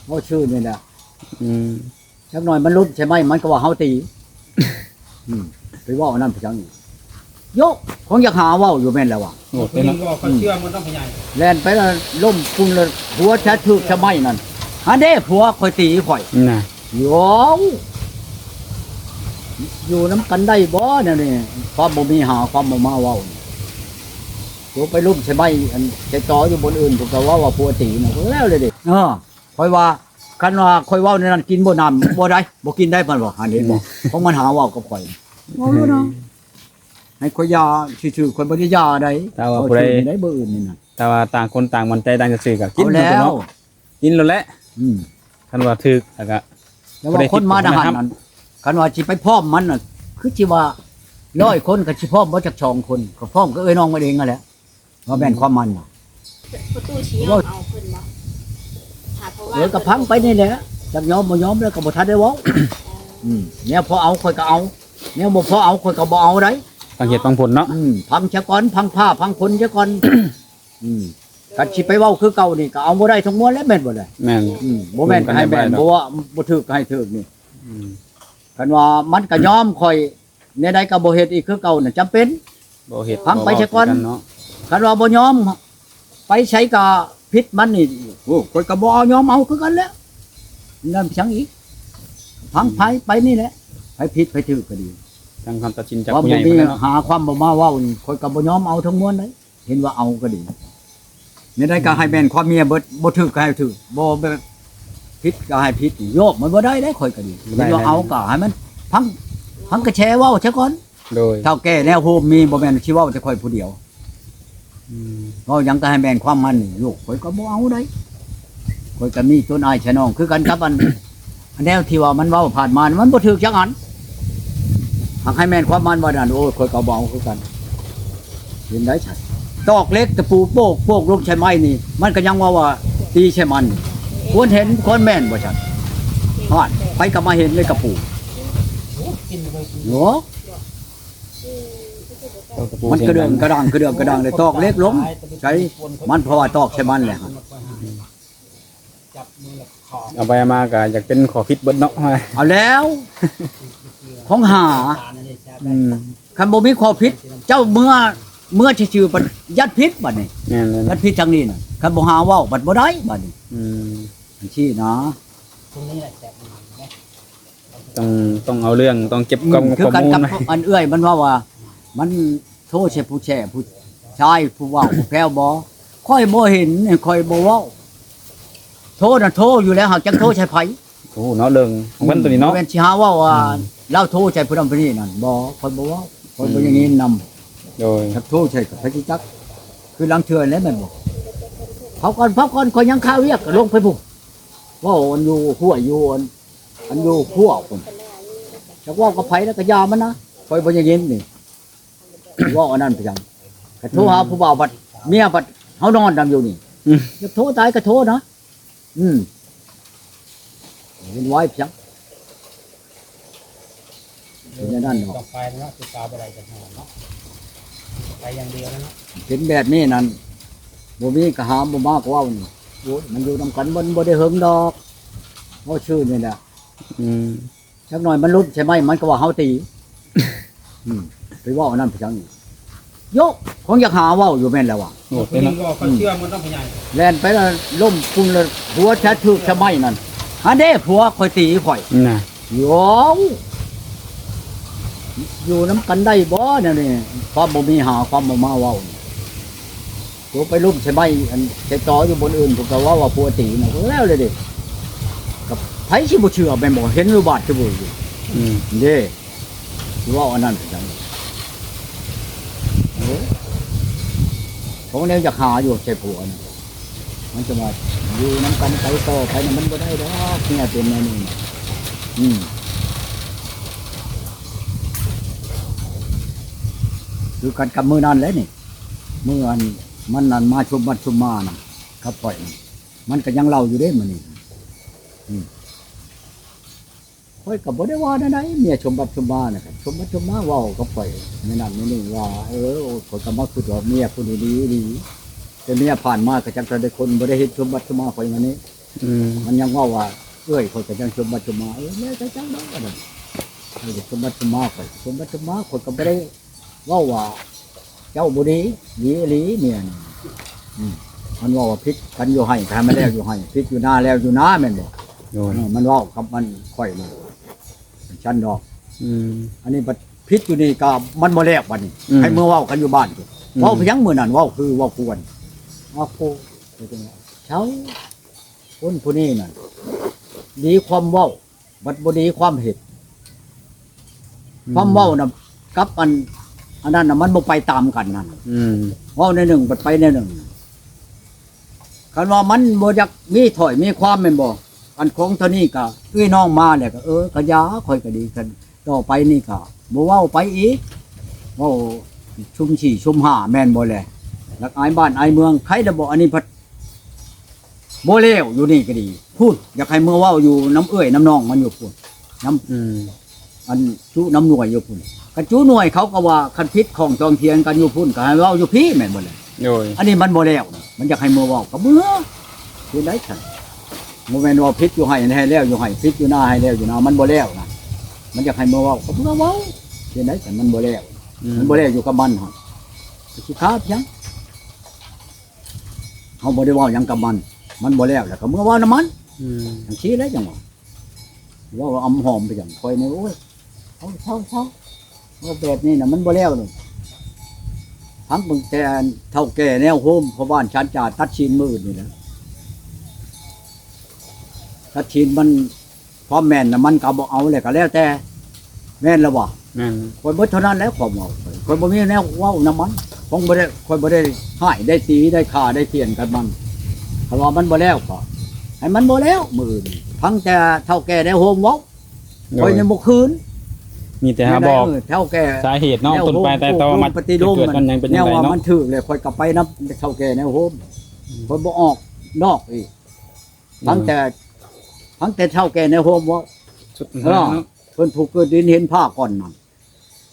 ເວົ້າຊື່ນີ້ແຫຼະ. ອືມ ຈັກໜ້ອຍມັນຫຼຸດໃສ່ໄມ້ ມັນກໍວ່າເຮົາຕີ. ອືມ ໄປເວົ້າອັນນັ້ນໄປຫຍັງອີກ? ໂຍະ ຄົງຢາກຫາເວົ້າຢູ່ແມ່ນແລ້ວວ່າ. ໂອ້ ເປັນເນາະ ບໍ່ເຊື່ອມັນຕ້ອງຂະຫຍາຍ ແລ່ນໄປແລ້ວລົ້ມປຸ້ງ ແລ້ວຫົວຈະຖືກຊະໄມ້ນັ້ນ. ຫັ້ນເດ້ ຜົວຂ້ອຍຕີຂ້ອຍນະ. ໂຍ ຢູ່ນຳກັນໄດ້ບໍ່ແນວນີ້? ຄວາມບໍ່ມີຫາ ຄວາມບໍ່ມາເວົ້ານີ້. ໂຕໄປລົ້ມໃສ່ໄມ້ ອັນໃສ່ຕໍຢູ່ບ່ອນອື່ນ ເພິ່ນກໍເວົ້າວ່າຜົວຕີນະ ກໍແລ້ວເລີຍເດ້. ເອີ ຂ້ອຍວ່າ ຄັນວ່າຂ້ອຍເວົ້າແນວນັ້ນ ກິນບໍ່ນ້ຳ ບໍ່ໄດ້ ບໍ່ກິນໄດ້ ເພິ່ນວ່າ. ຫັ້ນເຫັນບໍ່? ອືມ ຂອງມັນຫາເວົ້າກັບຂ້ອຍ ເວົ້າໂລດເນາະ. ໃຫ້ຂ້ອຍຢາຊື່ໆ ຂ້ອຍບໍ່ໄດ້ຢາໃດ. ຖ້າວ່າຜູ້ໃດ ເວົ້າຊື່ໄດ້ ເບີອື່ນນີ້ນະ. ຖ້າວ່າຕ່າງຄົນຕ່າງໝັ້ນໃຈ ຕ່າງຊື່ໆ ກໍກິນ ເອົາແລ້ວ ເນາະ ກິນໂລດແຫຼະ. ອືມ ຄັນວ່າຖືກ ແລ້ວກໍ ແຕ່ວ່າຄົນມານະຫັ້ນນັ້ນ ຄັນວ່າຊິໄປພ້ອມມັນນະ ຄືຊິວ່າຮ້ອຍຄົນ ກໍຊິພ້ອມບໍ່ຈັກສອງຄົນ ກໍພ້ອມກັບເອື້ອຍນ້ອງມັນເອງຫັ້ນແຫຼະ. ວ່າແມ່ນຄວາມມັນນະ ປະຕູຊິຍອມເອົາເພິ່ນບໍ່? ຖ້າເພາະວ່າ ເອີ ກໍຟັງໄປນີ້ແຫຼະ ຈັກຍອມບໍ່ຍອມແລ້ວກໍບໍ່ທັນໄດ້ເວົ້າ. ອືມ ແນວພໍເອົາຂ້ອຍກໍເອົາ ແນວບໍ່ພໍເອົາຂ້ອຍກໍບໍ່ເອົາໃດ. ຟັງເຫດຟັງຜົນເນາະ. ອືມ ຟັງຊະກ່ອນ ຟັງຟ້າຟັງຝົນຊະກ່ອນ. ອືມ ຄັນຊິໄປເວົ້າຄືເກົ່ານີ້ກໍເອົາບໍ່ໄດ້ທັງມວນແຫຼະ ແມ່ນບໍ່ລະ? ແມ່ນ. ອືມ ບໍ່ແມ່ນໃຫ້ແມ່ນ ບໍ່ວ່າບໍ່ຖືກກໍໃຫ້ຖືກນີ້. ອືມ ຄັນວ່າມັນກໍຍອມຂ້ອຍ ແນວໃດກໍບໍ່ເຮັດອີກຄືເກົ່ານະ ຈຳເປັນ ບໍ່ເຮັດ ຟັງໄປຊະກ່ອນ ບໍ່ເວົ້າຄືກັນເນາະ. ຄັນວ່າບໍ່ຍອມ ໄປໃສກໍຜິດມັນນີ້. ໂອ້ ຂ້ອຍກໍບໍ່ເອົາ ຍອມເອົາຄືກັນແຫຼະ ນັ້ນຫຍັງອີກ? ຟັງໄປ ໄປນີ້ແຫຼະ ໃຜຜິດໃຜຖືກກໍດີ ທາງຄຳຕັດສິນຈາກຜູ້ໃຫຍ່ເພິ່ນແຫຼະເນາະ. ຄວາມບໍ່ມີຫາ ຄວາມບໍ່ມາເວົ້ານີ້ ຂ້ອຍກໍບໍ່ຍອມເອົາທັງມວນໃດ. ເຫັນວ່າເອົາກໍດີ ແນວໃດກໍໃຫ້ແມ່ນຄວາມເມຍເບິດ ບໍ່ຖືກກໍໃຫ້ຖືກ ບໍ່ແບບຜິດກໍໃຫ້ຜິດ. ໂຍກມັນບໍ່ໄດ້ເດ້ ຂ້ອຍກໍດີ ບໍ່ໄດ້ ເຫັນວ່າເອົາກໍໃຫ້ມັນພັງ ພັງກະແຊເວົ້າຊະກ່ອນ. ໂດຍ ເຖົ້າແກ່ແນວໂຮມມີ ບໍ່ແມ່ນຊິເວົ້າແຕ່ຂ້ອຍຜູ້ດຽວ. ອືມ ເວົ້າຫຍັງກໍໃຫ້ແມ່ນຄວາມມັນນີ້ ລູກຂ້ອຍກໍບໍ່ເອົາໃດ. ຂ້ອຍກໍມີຕົ້ນອ້າຍຊະນ້ອງຄືກັນກັບອັນ ອັນແນວທີ່ວ່າມັນເວົ້າຜ່ານມາ ມັນບໍ່ຖືກຈັກອັນ. ຫາກໃຫ້ແມ່ນຄວາມມັນວ່ານັ້ນ ໂອ້ຍ ຂ້ອຍກໍບໍ່ເອົາຄືກັນ. ເຫັນໄດ້ຊັ້ນ ຕອກເຫຼັກຕະປູໂປກ ໂປກລົງໃສ່ໄມ້ນີ້ ມັນກໍຍັງວ່າ ວ່າຕີໃສ່ມັນ ຄວນເຫັນຄວນແມ່ນບໍ່ຊັ້ນ. ຮອດ ໃຜກໍມາເຫັນໃນກະປູ ໂອ້ ມັນກະເດືອງກະດາງ ກະເດືອງກະດາງ ແລ້ວຕອກເຫຼັກລົງໃສ່ມັນ ເພາະວ່າຕອກໃສ່ມັນແຫຼະ. ເອົາໄປເອົາມາກໍຢາກເປັນຂໍ້ຜິດເບິດເນາະ. ເອົາແລ້ວ ຂອງຫາ ອືມ ຄັນບໍ່ມີຂໍ້ຜິດ ເຈົ້າເມືອ ເມືອຊື່ໆ ບັດຢ້ານຜິດບັດນີ້. ແມ່ນເລີຍ ຢ້ານຜິດທາງນີ້ນະ ຄັນບໍ່ຫາເວົ້າບັດບໍ່ໄດ້ບັດນີ້. ອືມ ຈັ່ງຊີ້ນະ ຕ້ອງ ຕ້ອງເອົາເລື່ອງ ຕ້ອງເກັບກຳ ອືມ ຄືກັນກັບ ຂໍ້ມູນ ອັນເອື້ອຍມັນເວົ້າວ່າ ມັນໂທໃສ່ຜູ້ແຊ ຜູ້ຊາຍ ຜູ້ເວົ້າ ຜູ້ແພ້ວບໍ່? ຂ້ອຍບໍ່ເຫັນ ຂ້ອຍບໍ່ເວົ້າ. ໂທນະໂທຢູ່ແລ້ວ ຫາກຈັກໂທໃສ່ໃຜ. ໂອ້ ເນາະ ເລື່ອງຂອງເພິ່ນໂຕນີ້ເນາະ. ອືມ ບໍ່ແມ່ນຊິຫາເວົ້າວ່າ ອືມ ລາວໂທໃສ່ຜູ້ນັ້ນຜູ້ນີ້ນັ້ນ ບໍ່ ຂ້ອຍບໍ່ເວົ້າ ຂ້ອຍບໍ່ ອືມ ຢາກຍິນນຳ. ໂດຍ ຈັກໂທໃສ່ກັບໃຜຊິຈັກ ຄືລາງເທື່ອແຫຼະ ແມ່ນບໍ່? ເຜົາກ່ອນ ເຜົາກ່ອນ ຂ້ອຍຍັງຄາວຽກ ກໍລົງໄປພຸ້ນ ເວົ້າອັນຢູ່ຫ້ວຍ ຢູ່ອັນ ອັນຢູ່ຂົວພຸ້ນ ຈັກເວົ້າກັບໃຜແລ້ວກໍຢ່າມັນນະ ຂ້ອຍບໍ່ຢາກຍິນນີ້. ເວົ້າອັນນັ້ນໄປຫຍັງ ກໍໂທຫາ ອືມ ຜູ້ບ່າວ ບັດເມຍ ບັດເຮົານອນນຳຢູ່ນີ້. ອືມ ຢາກໂທຕາຍກໍໂທນະ. ອືມ ເຫັນໄວເພຍງ ເປັນແນວນັ້ນເນາະ. ຕ້ອງໄປເນາະ ຄືກາບໍ່ໄດ້ຈັກເນາະ ໄປຢ່າງດຽວເນາະ. ເປັນແບບນີ້ນັ້ນ ບໍ່ມີກໍຫາ ບໍ່ມາກໍເວົ້ານີ້. ໂອ້ຍ ມັນຢູ່ນຳກັນ ມັນບໍ່ໄດ້ເຫິງດອກ ເວົ້າຊື່ນີ້ແຫຼະ. ອືມ ຈັກໜ້ອຍມັນຫຼຸດໃສ່ໄມ້ ມັນກໍວ່າເຮົາຕີ. ອືມ ໄປເວົ້າອັນນັ້ນໄປຫຍັງອີກ? ໂຍະ ຄົງຢາກຫາເວົ້າຢູ່ແມ່ນແລ້ວວ່າ. ໂອ້ ເປັນເນາະ ບໍ່ເຊື່ອມັນຕ້ອງຂະຫຍາຍ ແລ່ນໄປແລ້ວລົ້ມປຸ້ງ ແລ້ວຫົວຈະຖືກຊະໄມ້ນັ້ນ. ຫັ້ນເດ້ ຜົວຂ້ອຍຕີຂ້ອຍນະ. ໂຍ ຢູ່ນຳກັນໄດ້ບໍ່ແນວນີ້? ຄວາມບໍ່ມີຫາ ຄວາມບໍ່ມາເວົ້າ. ໂຕໄປລົ້ມໃສ່ໄມ້ ອັນໃສ່ຕໍຢູ່ບ່ອນອື່ນ ເພິ່ນກໍເວົ້າວ່າຜົວຕີນະ ກໍແລ້ວເລີຍເດ້. ກໍໃຜຊິບໍ່ເຊື່ອແມ່ນບໍ່? ເຫັນຢູ່ບາດຈະເບີຢູ່. ອືມ ເດ້ ຊິເວົ້າອັນນັ້ນຄືຫຍັງ? ໂອ້ຍ ເຂົາແນວຢາກຫາຢູ່ໃສ່ຜົວນະ ມັນຈະວ່າຢູ່ນຳກັນໄປຕໍ່ໄປນະ ມັນບໍ່ໄດ້ດອກ ເມຍເປັນແນວນີ້ນະ. ອືມ ຄືກັນກັບມື້ນັ້ນແຫຼະນີ້ ມື້ອັນມັນນັ້ນມາຊົມບັດຊົມມານະ ກັບຂ້ອຍນະ ມັນກໍຍັງເລົ່າຢູ່ເດ້ມື້ນີ້. ອືມ ຂ້ອຍກໍບໍ່ໄດ້ວ່າແນວໃດ ເມຍຊົມບັດຊົມມານະ ກໍຊົມບັດຊົມມາເວົ້າກັບຂ້ອຍ ແນວນັ້ນແນວນີ້ວ່າ ເອີ ຂ້ອຍກໍມາຄິດວ່າເມຍຜູ້ນີ້ດີອີ່ຫຼີ ແຕ່ເມຍຜ່ານມາກໍຈັກເທົ່າໃດຄົນ ບໍ່ໄດ້ເຫັນຊົມບັດຊົມມາຂ້ອຍມານີ້. ອືມ ມັນຍັງເວົ້າວ່າ ເອື້ອຍຂ້ອຍກໍຍັງຊົມບັດຊົມມາ ເອີ ແລ້ວແຕ່ເຈົ້າເດີ ອັນນັ້ນ ເອີ ຊົມບັດຊົມມາຂ້ອຍ ຊົມບັດຊົມມາ ຂ້ອຍກໍບໍ່ໄດ້ເວົ້າວ່າ ເຈົ້າບໍ່ດີ ດີອີ່ຫຼີເມຍນີ້ ອືມ ມັນເວົ້າວ່າຜິດກັນຢູ່ໄຮ່ ກໍໃຫ້ມັນແລ້ວຢູ່ໄຮ່ ຜິດຢູ່ນາແລ້ວຢູ່ນາ ແມ່ນບໍ່? ໂດຍ ເອີ ມັນເວົ້າກັບມັນ ຂ້ອຍນະ ຊັ້ນດອກ ອືມ ອັນນີ້ບັດຜິດຢູ່ນີ້ກໍມັນບໍ່ແລ້ວບັດນີ້ ອືມ ໃຫ້ເມືອເວົ້າກັນຢູ່ບ້ານ ອືມ ເວົ້າຫຍັງມື້ນັ້ນ ເວົ້າຄືເວົ້າຄວນ ເວົ້າໂພ ເຊົາ ຄົນຜູ້ນີ້ນັ້ນ ດີຄວາມເວົ້າ ບັດບໍ່ດີຄວາມເຮັດ ອືມ ຄວາມເວົ້ານະ ກັບອັນ ອັນນັ້ນນະ ມັນບໍ່ໄປຕາມກັນນັ້ນ ອືມ ເວົ້າແນວໜຶ່ງ ບັດໄປແນວໜຶ່ງ ຄັນວ່າມັນບໍ່ຢາກມີຖ້ອຍມີຄວາມແມ່ນບໍ່? ອັນຂອງເທົ່ານີ້ກະເອື້ອຍນ້ອງມາແລ້ວກະ ເອີ ກະຢ່າ ຂ້ອຍກະດີ ຄັນຕໍ່ໄປນີ້ກະບໍ່ເວົ້າໄປອີກ ເວົ້າຊຸມສີ່ຊຸມຫ້າແມ່ນບໍ່ແລະ? ຢາກອາຍບ້ານອາຍເມືອງ ໃຄລະບໍ່? ອັນນີ້ພັດບໍ່ແລ້ວ ຢູ່ນີ້ກະດີ ພຸ້ນ ຢາກໃຫ້ເມືອເວົ້າຢູ່ນຳເອື້ອຍນຳນ້ອງມັນຢູ່ພຸ້ນ ນຳ ອືມ ອັນຈຸນຳໜ່ວຍຢູ່ພຸ້ນ ຄັນຈຸໜ່ວຍເຂົາກໍວ່າ ຄັນຜິດຂ້ອງຈອງຖຽງກັນຢູ່ພຸ້ນ ກໍໃຫ້ເວົ້າຢູ່ພີ້ແມ່ນບໍ່ແລະ? ໂດຍ ອັນນີ້ມັນບໍ່ແລ້ວນະ ມັນຢາກໃຫ້ເມືອເວົ້າກໍເມືອ ເຮັດໄດ້ຊັ້ນ ບໍ່ແມ່ນວ່າຜິດຢູ່ໄຮ່ໃຫ້ແລ້ວຢູ່ໄຮ່ ຜິດຢູ່ນາໃຫ້ແລ້ວຢູ່ນາ ມັນບໍ່ແລ້ວນະ ມັນຢາກໃຫ້ເມືອເວົ້າກໍເມືອເວົ້າ ເຮັດໄດ້ຊັ້ນ ມັນບໍ່ແລ້ວ ອືມ ມັນບໍ່ແລ້ວຢູ່ກັບມັນຫັ້ນ ຊິຄາພຽງ ເຮົາບໍ່ໄດ້ເວົ້າຫຍັງກັບມັນ ມັນບໍ່ແລ້ວ ແລ້ວກໍເມືອເວົ້ານຳມັນ ອືມ ຈັ່ງຊີ້ແຫຼະ ຈັ່ງວ່າ ເວົ້າອຳຫອມໄປຫຍັງ ຂ້ອຍນີ້ ໂອ້ຍ ເຊົາ ເຊົາ ເຊົາ ເວົ້າແບບນີ້ນະ ມັນບໍ່ແລ້ວດອກ ຟັງເບິ່ງແຕ່ເຖົ້າແກ່ແນວໂຮມ ພໍ່ບ້ານຊານຈາຕັດສິນມື້ອື່ນນີ້ແຫຼະ ຕັດສິນມັນ ຄວາມແມ່ນນະ ມັນກໍບໍ່ເອົາແຫຼະ ກໍແລ້ວແຕ່ ແມ່ນລະບໍ່? ແມ່ນ ຂ້ອຍເບິດເທົ່ານັ້ນແຫຼະ ຄວາມເວົ້າຂ້ອຍ ຂ້ອຍບໍ່ມີແນວເວົ້ານຳມັນ ຄົງບໍ່ໄດ້ ຂ້ອຍບໍ່ໄດ້ຮ້າຍ ໄດ້ຕີ ໄດ້ຂ້າ ໄດ້ຂຽນກັບມັນ ຄັນວ່າມັນບໍ່ແລ້ວກໍໃຫ້ມັນບໍ່ແລ້ວ ມື້ອື່ນ ຟັງແຕ່ເຖົ້າແກ່ໃນໂຮມເວົ້າ ໂດຍ ຂ້ອຍຍັງບໍ່ຄືນ ມີແຕ່ຫາບອກ ເອີ ເຖົ້າແກ່ ສາເຫດເນາະ ແນວໂຮມ ຕົ້ນປາຍປະຕິລົມ ເກີດມັນຫຍັງເປັນຈັ່ງໃດເນາະ ແນວວ່າມັນຖືກແລ້ວ ຂ້ອຍກໍໄປນຳເຖົ້າແກ່ໃນໂຮມ ອືມ ຂ້ອຍບໍ່ອອກນອກອີກ ອືມ ຟັງແຕ່ ຟັງແຕ່ເຖົ້າແກ່ໃນໂຮມເວົ້າ ສຸດ ເອີ ເນາະ ເພິ່ນຜູ້ເກີດດິນເຫັນຜ້າກ່ອນນັ້ນ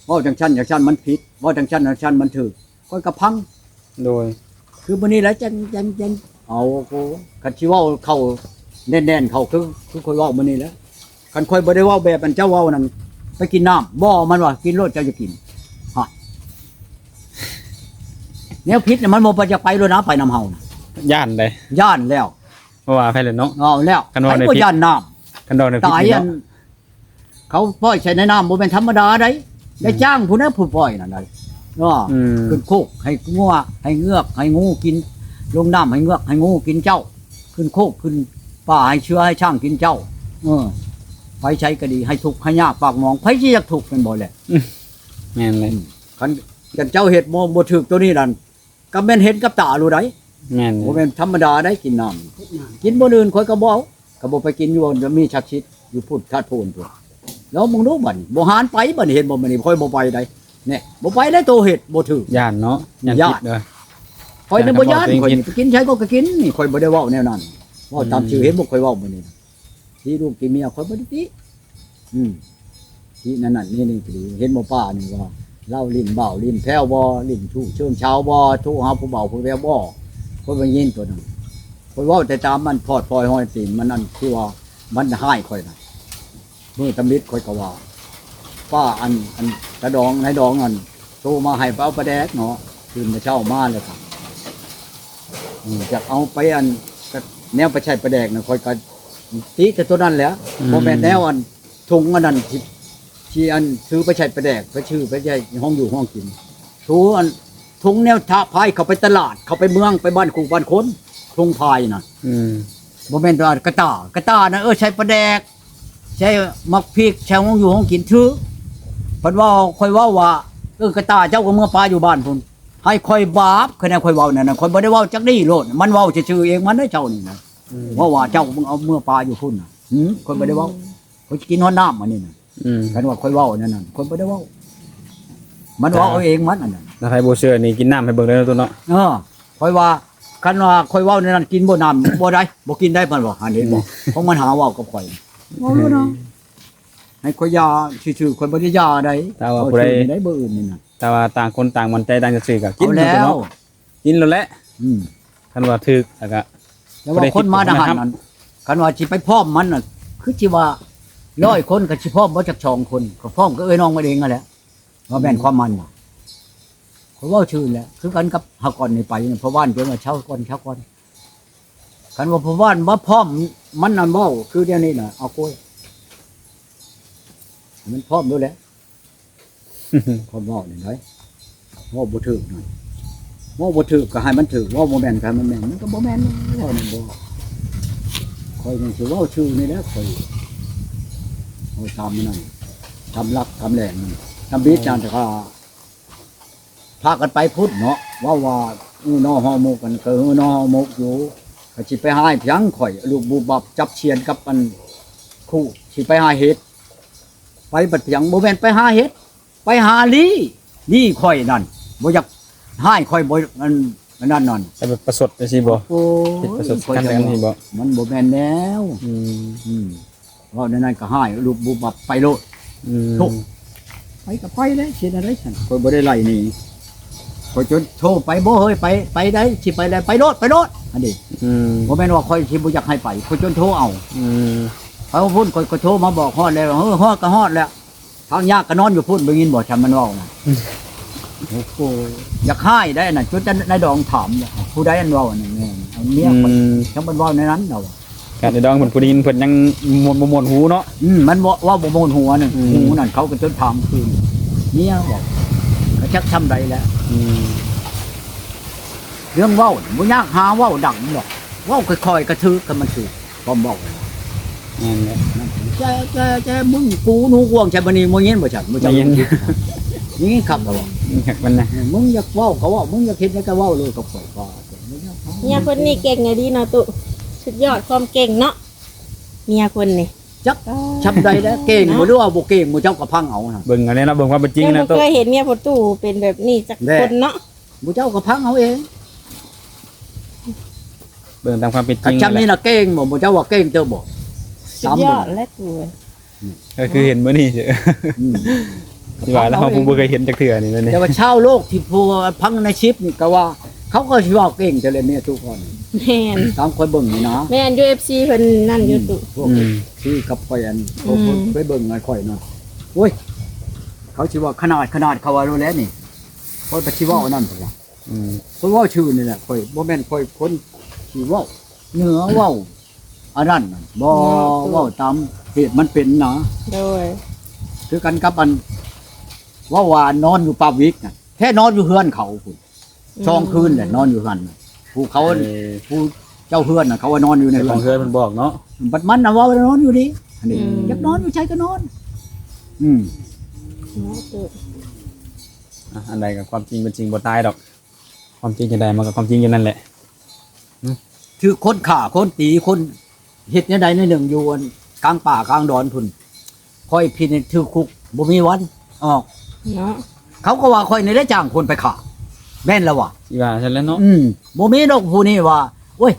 ເວົ້າຈັ່ງຊັ້ນຈັ່ງຊັ້ນມັນຜິດ ເວົ້າຈັ່ງຊັ້ນຈັ່ງຊັ້ນມັນຖືກ ຂ້ອຍກໍຟັງ ໂດຍ ຄືມື້ນີ້ແຫຼະ ຈັ່ງ ຈັ່ງ ຈັ່ງ ເອົາ ໂອ້ ຄັນຊິເວົ້າເຂົ້າແໜ້ນໆ ເຂົ້າຄື ຄືຂ້ອຍເວົ້າມື້ນີ້ແຫຼະ ຄັນຂ້ອຍບໍ່ໄດ້ເວົ້າແບບອັນເຈົ້າເວົ້ານັ້ນ ໄປກິນນ້ຳ ບໍ່ ມັນວ່າ ກິນໂລດ ເຈົ້າຈະກິນ ຮະ ແນວຜິດນະ ມັນບໍ່ຢາກໄປໂລດນະ ໄປນຳເຮົານະ ຢ້ານເດ້ ຢ້ານແລ້ວ ບໍ່ວ່າໃຜແຫຼະເນາະ ເອົາແລ້ວ ຄັນເວົ້າໃນ ໃຜບໍ່ຢ້ານນ້ຳ ຄັນເວົ້າໃນ ຕາຍ ເນາະ ອັນ ເຂົາປ່ອຍໃສ່ໃນນ້ຳ ບໍ່ແມ່ນທຳມະດາໃດ ອືມ ໄດ້ຈ້າງຜູ້ນັ້ນຜູ້ປ່ອຍນັ້ນໃດ ເນາະ ອືມ ຂຶ້ນໂຄກໃຫ້ງົວ ໃຫ້ເງືອກ ໃຫ້ງູກິນ ລົງນ້ຳໃຫ້ເງືອກ ໃຫ້ງູກິນເຈົ້າ ຂຶ້ນໂຄກຂຶ້ນປ່າ ໃຫ້ເສືອໃຫ້ຊ້າງກິນເຈົ້າ ເອີ ໄປໃສກໍດີ ໃຫ້ທຸກໃຫ້ຍາກປາກໝອງ ໃຜຊິຢາກທຸກແມ່ນບໍ່ແຫຼະ? ອືມ ແມ່ນເລີຍ ອືມ ຄັນ ຄັນເຈົ້າເຮັດບໍ່ ບໍ່ຖືກໂຕນີ້ນັ້ນ ກໍແມ່ນເຫັນກັບຕາໂລດໃດ໋ ແມ່ນ ບໍ່ແມ່ນທຳມະດາໃດ໋ ກິນນ້ຳ ກິນບ່ອນອື່ນຂ້ອຍກໍບໍ່ເອົາ ກໍບໍ່ໄປກິນຢູ່ ມີສັກສິດຢູ່ພຸ້ນທາດໂພນພຸ້ນ ລອງເບິ່ງດູບັດນີ້ ບໍ່ຫານໄປບັດນີ້ ເຫັນບໍ່ ມື້ນີ້ຂ້ອຍບໍ່ໄປໃດ໋ ແນ່ ບໍ່ໄປໃດ໋ ໂຕເຮັດບໍ່ຖືກ ຢ້ານເນາະ ຢ້ານ ຢ້ານຜິດເດີ ຂ້ອຍນີ້ບໍ່ຢ້ານ ຂ້ອຍນີ້ໄປກິນໃສຂ້ອຍກໍກິນ ນີ້ຂ້ອຍບໍ່ໄດ້ເວົ້າແນວນັ້ນ ເວົ້າຕາມຊື່ ອືມ ເຫັນບໍ່ ຂ້ອຍເວົ້າມື້ນີ້ ຕິລູກຕິເມຍ ຂ້ອຍບໍ່ໄດ້ຕິ ອືມ ຕິນັ້ນນັ້ນນີ້ນີ້ກໍດີ ເຫັນບໍ່ ປ້ານີ້ວ່າລາວຫຼິ້ນບ່າວຫຼິ້ນແພ້ວບໍ່ ຫຼິ້ນຊູ້ເຊີງຊາວບໍ່ ໂທຫາຜູ້ບ່າວຜູ້ແພ້ວບໍ່ ຂ້ອຍບໍ່ຍິນໂຕນັ້ນ ຂ້ອຍເວົ້າແຕ່ຕາມມັນ ພອດພອຍຮອຍຕີນມັນ ອັນທີ່ວ່າມັນຮ້າຍຂ້ອຍນະ ມື້ຕຳອິດຂ້ອຍກໍວ່າ ປ້າ ອັນ ອັນຕາດອງ ນາຍດອງ ອັນ ໂທມາໃຫ້ໄປເອົາປາແດກເນາະ ຕື່ນແຕ່ເຊົ້າມາແລ້ວກໍ ອືມ ຢາກເອົາໄປ ອັນ ແນວໄປໃສ່ປາແດກນະ ຂ້ອຍກໍຕິແຕ່ໂຕນັ້ນແຫຼະ ອືມ ບໍ່ແມ່ນແນວ ອັນ ຖົງອັນນັ້ນ ທີ່ ທີ່ ອັນ ຖືໄປໃສ່ປາແດກ ໄປຖືໄປໃສ່ຫ້ອງຢູ່ຫ້ອງກິນ ໂທ ອັນ ຖົງແນວທະພາຍເຂົ້າໄປຕະຫຼາດ ເຂົ້າໄປເມືອງ ໄປບ້ານຄູ່ບ້ານຄົນ ຖົງພາຍນະ ອືມ ບໍ່ແມ່ນວ່າກະຕ່າ ກະຕ່ານະ ເອີ ໃສ່ປາແດກ ໃສ່ໝາກພິກ ໃສ່ຫ້ອງຢູ່ຫ້ອງກິນຖືກ ເພິ່ນເວົ້າ ຂ້ອຍເວົ້າວ່າ ເອີ ກະຕ່າເຈົ້າກໍເມືອປາຢູ່ບ້ານພຸ້ນ ໃຫ້ຂ້ອຍບາບ ຄະແນນຂ້ອຍເວົ້ານັ້ນນະ ຂ້ອຍບໍ່ໄດ້ເວົ້າຈັກດີ້ໂລດ ມັນເວົ້າຊື່ໆເອງມັນເດ້ເຈົ້ານີ້ນະ ອືມ ເວົ້າວ່າເຈົ້າເອົາເມືອປາຢູ່ພຸ້ນນະ ຫື ຂ້ອຍບໍ່ໄດ້ເວົ້າ ອືມ ຂ້ອຍຊິກິນຮອດນ້ຳອັນນີ້ນະ ອືມ ຄັນວ່າຂ້ອຍເວົ້າແນວນັ້ນ ຂ້ອຍບໍ່ໄດ້ເວົ້າ ມັນເວົ້າເອົາເອງມັນອັນນັ້ນ ຖ້າໃຜບໍ່ເຊື່ອນີ້ກິນນ້ຳໃຫ້ເບິ່ງເດີເນາະ ເອີ ຂ້ອຍວ່າ ຄັນວ່າຂ້ອຍເວົ້າແນວນັ້ນ ກິນບໍ່ນ້ຳ ບໍ່ໄດ້ ບໍ່ກິນໄດ້ ເພິ່ນວ່າ ຫັ້ນເຫັນບໍ່ ອືມ ຂອງມັນຫາເວົ້າກັບຂ້ອຍ ເວົ້າໂລດເນາະ ໃຫ້ຂ້ອຍຢາຊື່ໆ ຂ້ອຍບໍ່ໄດ້ຢາໃດ ຖ້າວ່າຜູ້ໃດ ເວົ້າຊື່ນີ້ໄດ້ ເບີອື່ນນີ້ນະ ຖ້າວ່າຕ່າງຄົນຕ່າງໝັ້ນໃຈຕ່າງຊື່ໆ ກໍກິນ ເອົາແລ້ວ ໂລດເນາະ ກິນໂລດແຫຼະ ອືມ ຄັນວ່າຖືກ ແລ້ວກໍ ແລ້ວວ່າຄົນມານະຫັ້ນ ອັນ ຄັນວ່າຊິໄປພ້ອມມັນນະ ຄືຊິວ່າຮ້ອຍຄົນ ກໍຊິພ້ອມບໍ່ຈັກສອງຄົນ ກໍພ້ອມກັບເອື້ອຍນ້ອງມັນເອງຫັ້ນແຫຼະ ວ່າແມ່ນຄວາມມັນນະ. ຂ້ອຍເວົ້າຊື່ແຫຼະ ຄືກັນກັບຫາກ່ອນນີ້ໄປນະ ພໍ່ບ້ານເພິ່ນວ່າເຊົາກ່ອນ ເຊົາກ່ອນ. ຄັນວ່າພໍ່ບ້ານບໍ່ພ້ອມ ມັນນັ້ນເວົ້າຄືດຽວນີ້ນະ ເອົາໂກຍ ໃຫ້ມັນພ້ອມໂລດແຫຼະ. ຄວາມເວົ້ານີ້ໄດ໋ ເວົ້າບໍ່ຖືກນັ້ນ ເວົ້າບໍ່ຖືກກໍໃຫ້ມັນຖືກ ເວົ້າບໍ່ແມ່ນກໍໃຫ້ມັນແມ່ນ ມັນກໍບໍ່ແມ່ນແລ້ວນີ້ບໍ່. ຂ້ອຍຍັງຊິເວົ້າຊື່ນີ້ແຫຼະ ຂ້ອຍເວົ້າຕາມນັ້ນ ຕາມຫຼັກຕາມແຫຼ່ງນັ້ນ ຕາມບິດນັ້ນ ແຕ່ກໍ ພາກັນໄປພຸ້ນເນາະ ເວົ້າວ່າ ເອີ ໜໍ່ຫໍ່ໝົກ ອັນກໍເອີ ໜໍ່ຫໍ່ໝົກຢູ່ ກໍຊິໄປຮ້າຍພຽງຂ້ອຍ ລູກບຸບບັບຈັບຊຽນກັບອັນ ຄູ ຊິໄປຫາເຮັດ ໄປບັດພຽງ ບໍ່ແມ່ນໄປຫາເຮັດ ໄປຫາລີ້ ລີ້ຂ້ອຍນັ້ນ ບໍ່ຢາກຮ້າຍຂ້ອຍ ບໍ່ ອັນ ອັນນັ້ນນັ້ນ ແຕ່ແບບປະຊົດຈັ່ງຊີ້ບໍ່? ໂອ້ຍ ເຮັດປະຊົດກັນຈັ່ງຊີ້ບໍ່? ມັນບໍ່ແມ່ນແນວ ອືມ ອືມ. ເວົ້າແນວນັ້ນກໍຮ້າຍ ລຸບບຸບບັບໄປໂລດ ອືມ ໂທ້ ໄປກໍໄປແຫຼະ ເຮັດແນວໃດຊັ້ນ ຂ້ອຍບໍ່ໄດ້ໄລ່ໜີ ຂ້ອຍຈົນໂທໄປ ບໍ່ເຮີ້ຍ ໄປ ໄປໃດ໋ ຊິໄປແລ້ວ ໄປໂລດ ໄປໂລດ ອັນນີ້ ອືມ ບໍ່ແມ່ນວ່າຂ້ອຍຊິບໍ່ຢາກໃຫ້ໄປ ຂ້ອຍຈົນໂທເອົາ ອືມ ໄປຮອດພຸ້ນ ຂ້ອຍກໍໂທມາບອກຮອດແລ້ວ ເຮີ້ຍ ຮອດກໍຮອດແລ້ວ ທາງຍາກກໍນອນຢູ່ພຸ້ນ ໄດ້ຍິນບໍ່ ຊ່ຳມັນເວົ້ານະ ໂອ້ໂຫ ຢາກຮ້າຍໄດ໋ນະ ຈົນຈະນາຍດອງຖາມ ຜູ້ໃດອັນເວົ້າອັນນັ້ນແມ່ນ ເອົາເມຍຂ້ອຍ ອືມ ຊ່ຳມັນເວົ້າແນວນັ້ນ ລາວວ່າ ກະໄດ້ດອງເພິ່ນ ຜູ້ໄດ້ຍິນເພິ່ນຍັງມ່ວນ ບໍ່ມ່ວນຫູເນາະ ອືມ ມັນເວົ້າ ເວົ້າບໍ່ມ່ວນຫູນັ້ນ ອືມ ຫູນັ້ນ ເຂົາກໍຈົນຖາມຄືນ ເມຍເວົ້າ ກະຈັກຊ່ຳໃດແຫຼະ ອືມ ເລື່ອງເວົ້າບໍ່ຍາກຫາເວົ້າດັງດອກ ເວົ້າຄ່ອຍໆ ກະຖືກ ຄັນມັນຖືກ ຄວາມເວົ້າ ແມ່ນແຫຼະ ແຈ ແຈ ແຈ ມຶງ ກູໜູກວາງ ໃສ່ບາດນີ້ ບໍ່ຍິນບໍ່ຊັ້ນ ບໍ່ຈັກ ໄດ້ຍິນ ໄດ້ຍິນຄັກແລ້ວ ຄັກມັນນະ ມຶງຢາກເວົ້າກໍເວົ້າ ມຶງຢາກເຮັດຫຍັງກໍເວົ້າໂລດກັບຂ້ອຍ ເມຍຄົນນີ້ເກັ່ງອີ່ຫຼີເນາະຕຸ ສຸດຍອດຄວາມເກັ່ງເນາະ ເມຍຄົນນີ້ ຈັກຊ່ຳໃດແຫຼະ ເກັ່ງບໍ່ ຫຼືວ່າບໍ່ເກັ່ງ ໝູ່ເຈົ້າກໍຟັງເອົານະ ເບິ່ງເອົາແຫຼະເນາະ ເບິ່ງຄວາມເປັນຈິງນະຕຸ ເຄີຍເຫັນເມຍພໍ່ຕູ້ເປັນແບບນີ້ຈັກຄົນເນາະ ໝູ່ເຈົ້າກໍຟັງເອົາເອງ ເບິ່ງຕາມຄວາມເປັນຈິງ ຄັນຊ່ຳນີ້ນະເກັ່ງບໍ່ ໝູ່ເຈົ້າວ່າເກັ່ງເຕີບບໍ່ ສຸດຍອດແຫຼະຕຸ ກໍຄືເຫັນມື້ນີ້ ອືມ ທີ່ວ່າແລ້ວ ເຮົາຜູ້ບໍ່ເຄີຍເຫັນຈັກເທື່ອນີ້ແຫຼະນີ້ ແຕ່ວ່າຊາວໂລກທີ່ຜູ້ຟັງໃນຄລິບນີ້ກໍວ່າ ເຂົາກໍຊິເວົ້າເກັ່ງແຕ່ລະເມຍທຸກຄົນ ແມ່ນ ຕາມຂ້ອຍເບິ່ງນີ້ນະ ແມ່ນຢູ່ ເອັຟຊີ ເພິ່ນນັ້ນຢູ່ຕຸ ອືມ ພວກ ອືມ ທີ່ກັບຂ້ອຍອັນ ອືມ ພວກເພິ່ນໄປເບິ່ງໃຫ້ຂ້ອຍນະ ໂອ້ຍ ເຂົາຊິເວົ້າຂະໜາດ ຂະໜາດເຂົາວ່າໂລດແຫຼະນີ້ ຂ້ອຍກໍຊິເວົ້າອັນນັ້ນພຸ້ນລະ ອືມ ຂ້ອຍເວົ້າຊື່ນີ້ແຫຼະ ຂ້ອຍບໍ່ແມ່ນຂ້ອຍຄົນທີ່ເວົ້າເໜືອເວົ້າອັນນັ້ນນະ ບໍ່ ເວົ້າຕາມເຫດມັນເປັນນະ ໂດຍ ຄືກັນກັບອັນ ເວົ້າວ່ານອນຢູ່ປາກວິກນະ ແທ້ນອນຢູ່ເຮືອນເຂົາພຸ້ນ ອືມ ສອງຄືນແຫຼະນອນຢູ່ຫັ້ນນະ ຜູ້ເຂົາ ເອີ ຜູ້ເຈົ້າເຮືອນນະ ເຂົາວ່ານອນຢູ່ໃນເຮືອນ ເຈົ້າຂອງເຮືອນເພິ່ນບອກເນາະ ບັດມັນນະເວົ້າວ່ານອນຢູ່ນີ້ ອັນນີ້ ອືມ ຢາກນອນຢູ່ໃສກໍນອນ ອືມ ເນາະ ອ່ະ ອັນໃດກໍຄວາມຈິງເປັນຈິງ ບໍ່ຕາຍດອກ ຄວາມຈິງຈັ່ງໃດ ມັນກໍຄວາມຈິງຢູ່ນັ້ນແຫຼະ ອືມ ຖືກຄົນຂ້າ ຄົນຕີ ຄົນເຮັດແນວໃດແນວໜຶ່ງຢູ່ອັນກາງປ່າກາງດອນພຸ້ນ ຂ້ອຍຜິດນີ້ຖືກຄຸກ ບໍ່ມີວັນອອກເນາະ ເຂົາກໍວ່າຂ້ອຍນີ້ແຫຼະຈ້າງຄົນໄປຂ້າ ແມ່ນລະວະ ຊິວ່າຊັ້ນແຫຼະເນາະ ອືມ ບໍ່ມີດອກຜູ້ນີ້ວ່າ ໂອ້ຍ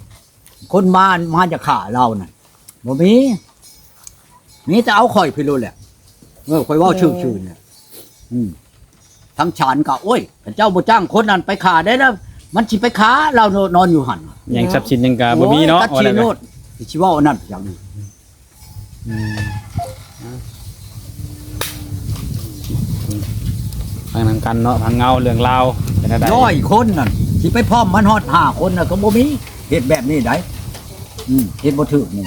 ຄົນມາ ມາຈະຂ້າລາວນັ້ນ ບໍ່ມີ ມີແຕ່ເອົາຂ້ອຍພີ້ໂລດແຫຼະ ເອີ ຂ້ອຍເວົ້າຊື່ໆນີ້ ອືມ ທາງສານກໍ ໂອ້ຍ ເຈົ້າບໍ່ຈ້າງຄົນນັ້ນໄປຂ້າໄດ້ລະ ມັນຊິໄປຂ້າລາວນອນຢູ່ຫັ້ນ ຫຍັງຊັບສິນຫຍັງກໍບໍ່ມີເນາະ ໂອ້ຍ ຕັດສິນໂລດ ຊິເວົ້າອັນນັ້ນຫຍັງ ອືມ ຟັງນຳກັນເນາະ ຟັງເງົາເລື່ອງລາວເປັນຈັ່ງໃດ ຮ້ອຍຄົນນັ້ນ ຊິໄປພ້ອມມັນຮອດຫ້າຄົນນະ ກໍບໍ່ມີ ເຮັດແບບນີ້ໄດ໋ ອືມ ເຮັດບໍ່ຖືກນີ້